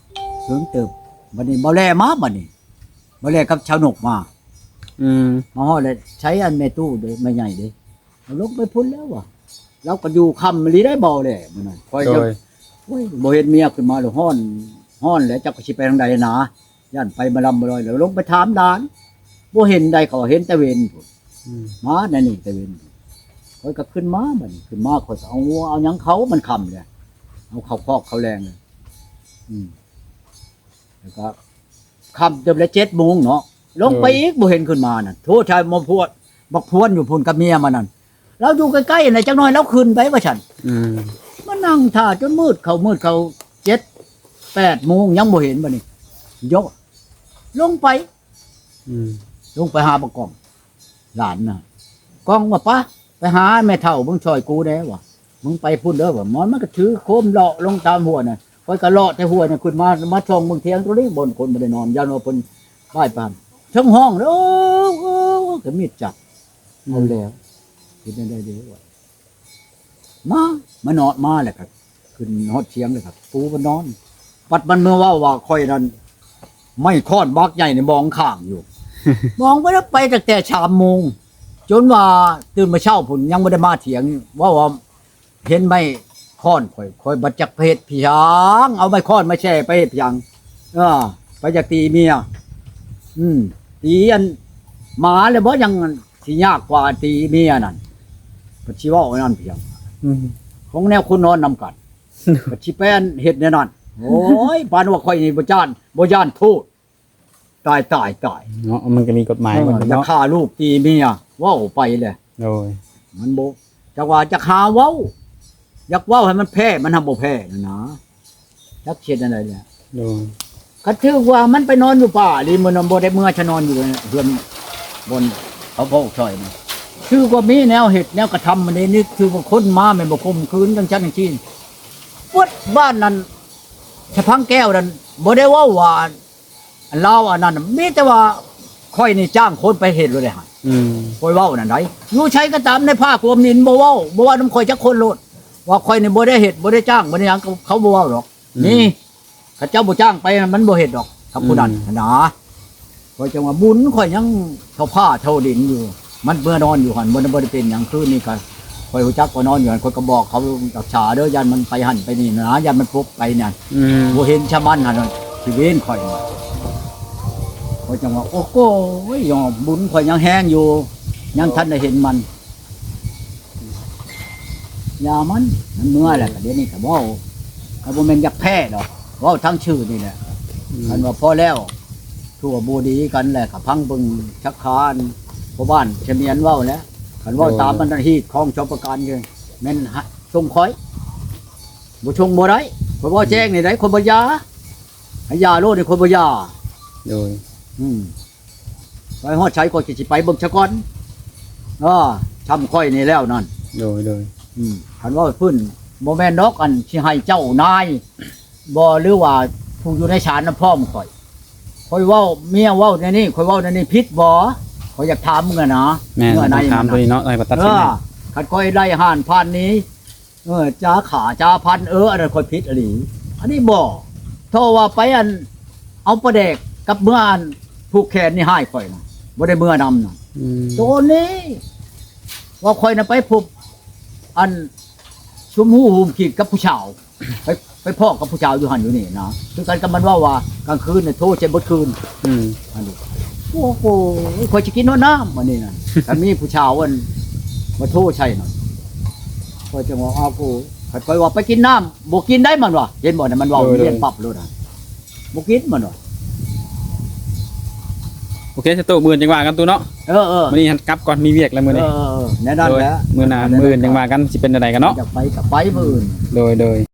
ເຖິງເຕີບ. ບັດນີ້ບໍ່ແລມາ ບັດນີ້ບໍ່ແລກັບຊາວນົກມາ ອືມ ມາຮອດແລ້ວ ໃສອັນແມ່ຕູ້ເດ ແມ່ໃຫຍ່ເດ ເອົາລົງໄປພຸ້ນແລ້ວວ່າ ລາວກະຢູ່ຄ່ຳອີ່ຫຼີໄດ໋ ບໍ່ແລມື້ນັ້ນ ຂ້ອຍ ໂດຍ ໂອ້ຍ ບໍ່ເຫັນເມຍຂຶ້ນມາແລ້ວ ຮ້ອນ ຮ້ອນແຫຼະ ຈັກຊິໄປທາງໃດນະ ຢ້ານໄປມາລຳບໍ່ລອຍ ແລ້ວລົງໄປຖາມຫຼານ ບໍ່ເຫັນໃດ໋ ເຂົາເຫັນແຕ່ເວັນພຸ້ນ ອືມ ມາແນວນີ້ແຕ່ເວັນ ຂ້ອຍກະຂຶ້ນມາ ບັດນີ້ຂຶ້ນມາ ຂ້ອຍກະເອົາງົວເອົາຫຍັງເຂົາ ມັນຄ່ຳແລ້ວ ເອົາເຂົ້າຄອກເຂົ້າແລງເລີຍ ອືມ ແລ້ວກະຄ່ຳເຕີບແລ້ວ ເຈັດໂມງເນາະ ລົງໄປອີກ ເອີ ບໍ່ເຫັນຂຶ້ນມານັ້ນ ໂທໃສ່ໝໍພວນ ບັກພວນຢູ່ພຸ້ນກັບເມຍມັນນັ້ນ ລາວຢູ່ໃກ້ໆຫັ້ນແຫຼະ ຈັກໜ້ອຍລາວຂຶ້ນໄປວ່າຊັ້ນ ອືມ ມານັ່ງຖ້າຈົນມືດເຂົ້າ ມືດເຂົ້າ ເຈັດ ແປດໂມງ ຍັງບໍ່ເຫັນ ບັດນີ້ໂຢ ລົງໄປ ອືມ ລົງໄປຫາບັກກ້ອງ ຫຼານນະ ກ້ອງວ່າ ປະ ໄປຫາແມ່ເຖົ້າເບິ່ງຊ່ອຍກູແດ່ວ່າ ມຶງໄປພຸ້ນເດີວ່າ ມັນ ມັນກະຖືໂຄມເລາະລົງຕາມຫ້ວຍນະ ຂ້ອຍກະເລາະແຕ່ຫ້ວຍນະ ຂຶ້ນມາ ມາສ່ອງເບິ່ງຖຽງໂຕນີ້ ບ່ອນຄົນບໍ່ໄດ້ນອນ ຢ້ານວ່າເພິ່ນໄປປານ ເທິງຮ້ອງເດີ ໂອ້ ກະມິດຈັດ ອືມ ເອົາແລ້ວ ເຮັດແນວໃດເດ ມາ ມານອນ ມາແລ້ວກະຂຶ້ນຮອດຖຽງແລ້ວກະປູມານອນ ບັດມັນມາເວົ້າວ່າຂ້ອຍນັ້ນ ໄມ້ຄ້ອນບັກໃຫຍ່ນີ້ມອງຂ້າງຢູ່ ມອງໄປແລ້ວ ໄປຕັ້ງແຕ່ສາມໂມງ ຈົນວ່າຕື່ນມາເຊົ້າພຸ້ນ ຍັງບໍ່ໄດ້ມາຖຽງ ເວົ້າວ່າເຫັນໄມ້ຄ້ອນຂ້ອຍ ຂ້ອຍບັດຈັກໄປເຮັດພຽງ ເອົາໄມ້ຄ້ອນມາແຊ່ໄປເຮັດພຽງ ເອີ ໄປຢາກຕີເມຍ ອືມ ຕີອັນໝາແລ້ວບໍ່ ຍັງຊິຍາກກວ່າຕີເມຍນັ້ນ ບັດຊິເວົ້າອັນນັ້ນພຽງ ອືມ ຂອງແນວຄົນນອນນຳກັນ ບັດຊິໄປອັນເຮັດແນວນັ້ນ ໂອ້ຍ ປານວ່າຂ້ອຍນີ້ບໍ່ຢ້ານ ບໍ່ຢ້ານໂທດ ຕາຍ ຕາຍ ຕາຍ ເນາະ ມັນກະມີກົດໝາຍ ເອີ ມັນ ຢາກ ເນາະ ຂ້າລູກຕີເມຍ ເວົ້າໄປແຫຼະ ໂດຍ ມັນບໍ່ ຈັກວ່າ ຈັກຫາເວົ້າ ຢາກເວົ້າໃຫ້ມັນແພ້ ມັນຫາບໍ່ແພ້ຫັ້ນນາ ຈັກຊິເຮັດແນວໃດແຫຼະ ໂດຍ ກະຖືກວ່າມັນໄປນອນຢູ່ປ່າອີ່ຫຼີ ມື້ນັ້ນບໍ່ໄດ້ເມືອ ຊະນອນຢູ່ເຮືອນ ບ່ອນເຂົາເຝົ້າຊ່ອຍນະ ຖືກວ່າມີແນວເຮັດແນວກະທຳ ມັນເດ ນີ້ຖືກວ່າຄົນມາແມ່ນບໍ່ຂົ່ມຂືນ ຈັ່ງຊັ້ນຈັ່ງຊີ້ ເບິດບ້ານນັ້ນ ສະພັງແກ້ວນັ້ນ ບໍ່ໄດ້ເວົ້າວ່າ ອັນລາວອັນນັ້ນ ມີແຕ່ວ່າຂ້ອຍນີ້ຈ້າງຄົນໄປເຮັດໂລດເດ້ຫັ້ນ ອືມ ຂ້ອຍເວົ້ານັ້ນໃດ ຢູ່ໃສກະຕາມ ໃນພາກລວມນີ້ບໍ່ເວົ້າ ບໍ່ເວົ້ານຳຂ້ອຍຈັກຄົນໂລດ ວ່າຂ້ອຍນີ້ບໍ່ໄດ້ເຮັດ ບໍ່ໄດ້ຈ້າງ ບໍ່ໄດ້ຫຍັງ ເຂົາ ເຂົາບໍ່ເວົ້າດອກ ອືມ ນີ້ ເຂົາເຈົ້າບໍ່ຈ້າງໄປ ມັນບໍ່ເຮັດດອກ ກັບຜູ້ນັ້ນ ອືມ ຫັ້ນນາ ຂ້ອຍຈັ່ງວ່າບຸນຂ້ອຍຍັງເທົ່າຟ້າເທົ່າດິນຢູ່ ມັນເມືອນອນຢູ່ຫັ້ນ ບໍ່ ບໍ່ໄດ້ເປັນຫຍັງ ຄືນນີ້ກະ ຂ້ອຍຮູ້ຈັກວ່ານອນຢູ່ຫັ້ນ ຂ້ອຍກະບອກເຂົາ ຮັກສາເດີ ຢ້ານມັນໄປຫັ້ນໄປນີ້ນະ ຢ້ານມັນປຸກໄປນະ ອືມ ບໍ່ເຫັນຊະມັນຫັ້ນ ຊິເວນຂ້ອຍ ຂ້ອຍຈັ່ງວ່າ ໂອ້ໂຫ ບຸນຂ້ອຍຍັງແຮງຢູ່ ຍັງທັນໄດ້ເຫັນມັນ ຢ່າມັນ ມັນເມືອແລ້ວ ກະດຽວນີ້ກະເວົ້າ ກະບໍ່ແມ່ນຢາກແພ້ດອກ ເວົ້າທາງຊື່ນີ້ແຫຼະ ອືມ ຄັນວ່າພໍແລ້ວ ຖືວ່າບໍ່ດີກັນແຫຼະ ກະຟັງເບິ່ງສັກຂາ ອັນພໍ່ບ້ານສະໝຽນເວົ້າແຫຼະ ຄັນເວົ້າ ໂດຍ ຕາມອັນຮີດຄອງສອງປະການ ແມ່ນສົ່ງຂ້ອຍ ບໍ່ສົ່ງບໍ່ໄດ້ ຂ້ອຍເວົ້າແຈ້ງນີ້ໃດ ຂ້ອຍບໍ່ຢ່າ ໃຫ້ຢ່າໂລດນີ້ ຂ້ອຍບໍ່ຢ່າ ໂດຍ ອືມ ໄປຮອດໃສຂ້ອຍກະຊິໄປເບິ່ງຊະກ່ອນ ເອີ ຊ່ຳຂ້ອຍນີ້ແລ້ວນັ້ນ ໂດຍ ໂດຍ ອືມ ຄັນເວົ້າພື້ນ ບໍ່ແມ່ນດອກ ອັນຊິໃຫ້ເຈົ້ານາຍ ບໍ່ ຫຼືວ່າຜູ້ຢູ່ໃນສານນຳພ້ອມຂ້ອຍ ຂ້ອຍເວົ້າ ເມຍເວົ້າແນວນີ້ ຂ້ອຍເວົ້າແນວນີ້ຜິດບໍ່? ຂ້ອຍຢາກຖາມມຶງຫັ້ນນາ ແມ່ນ ເນື້ອໃນ ຕ້ອງຖາມ ມັນ ໂຕນີ້ເນາະ ໃຫ້ປະຕັດສິນ ເອີ ຄັນຂ້ອຍໄລ່ຫ້ານພັນນີ້ ເອີ ຈາຂ້າຈາພັນ ເອີ ອັນນັ້ນຂ້ອຍຜິດອີ່ຫຼີ ອັນນີ້ບໍ່ ຖ້າວ່າໄປອັນ ເອົາປາແດກກັບເມືອອັນຜູກແຂນນີ້ໃຫ້ຂ້ອຍນະ ບໍ່ໄດ້ເມືອນຳນະ ອືມ ໂຕນີ້ ວ່າຂ້ອຍນະໄປພົບ ອັນຊຸມຮູ້ໂຮມຄິດກັບຜູ້ສາວ ໄປ ໄປພໍ້ກັບຜູ້ສາວຢູ່ຫັ້ນຢູ່ນີ້ນະ ຄືກັນກັບມັນເວົ້າວ່າກາງຄືນນະໂທໃສ່ເບິດຄືນ. ອືມ ອັນນີ້ ໂອ້ໂຫ ຂ້ອຍຊິກິນຮອດນ້ຳ ອັນນີ້ນະ ຄັນມີຜູ້ສາວອັນມາໂທໃສ່ນະ ຂ້ອຍຈັ່ງວ່າ ອ້າວ ກູ ຄັນຂ້ອຍວ່າໄປກິນນ້ຳ ບໍ່ກິນໄດ້ມັນວ່າ ເຫັນບໍ່ນະ ມັນເວົ້າ ໂດຍ ລຽນປັບໂລດຫັ້ນ ບໍ່ກິນມັນວ່າ. ໂອເຄ ສະຕູ ມື້ອື່ນຈັ່ງວ່າກັນ ຕູ້ເນາະ. ເອີໆ ມື້ນີ້ຫັ້ນກັບກ່ອນ ມີວຽກແລ້ວມື້ນີ້. ເອີໆ ແນວນັ້ນແຫຼະ ໂດຍ ມື້ໜ້າ ມື້ອື່ນຈັ່ງວ່າກັນ ຊິເປັນແນວໃດກັນເນາະ. ຢາກໄປກໍໄປມື້ອື່ນ. ໂດຍໆ.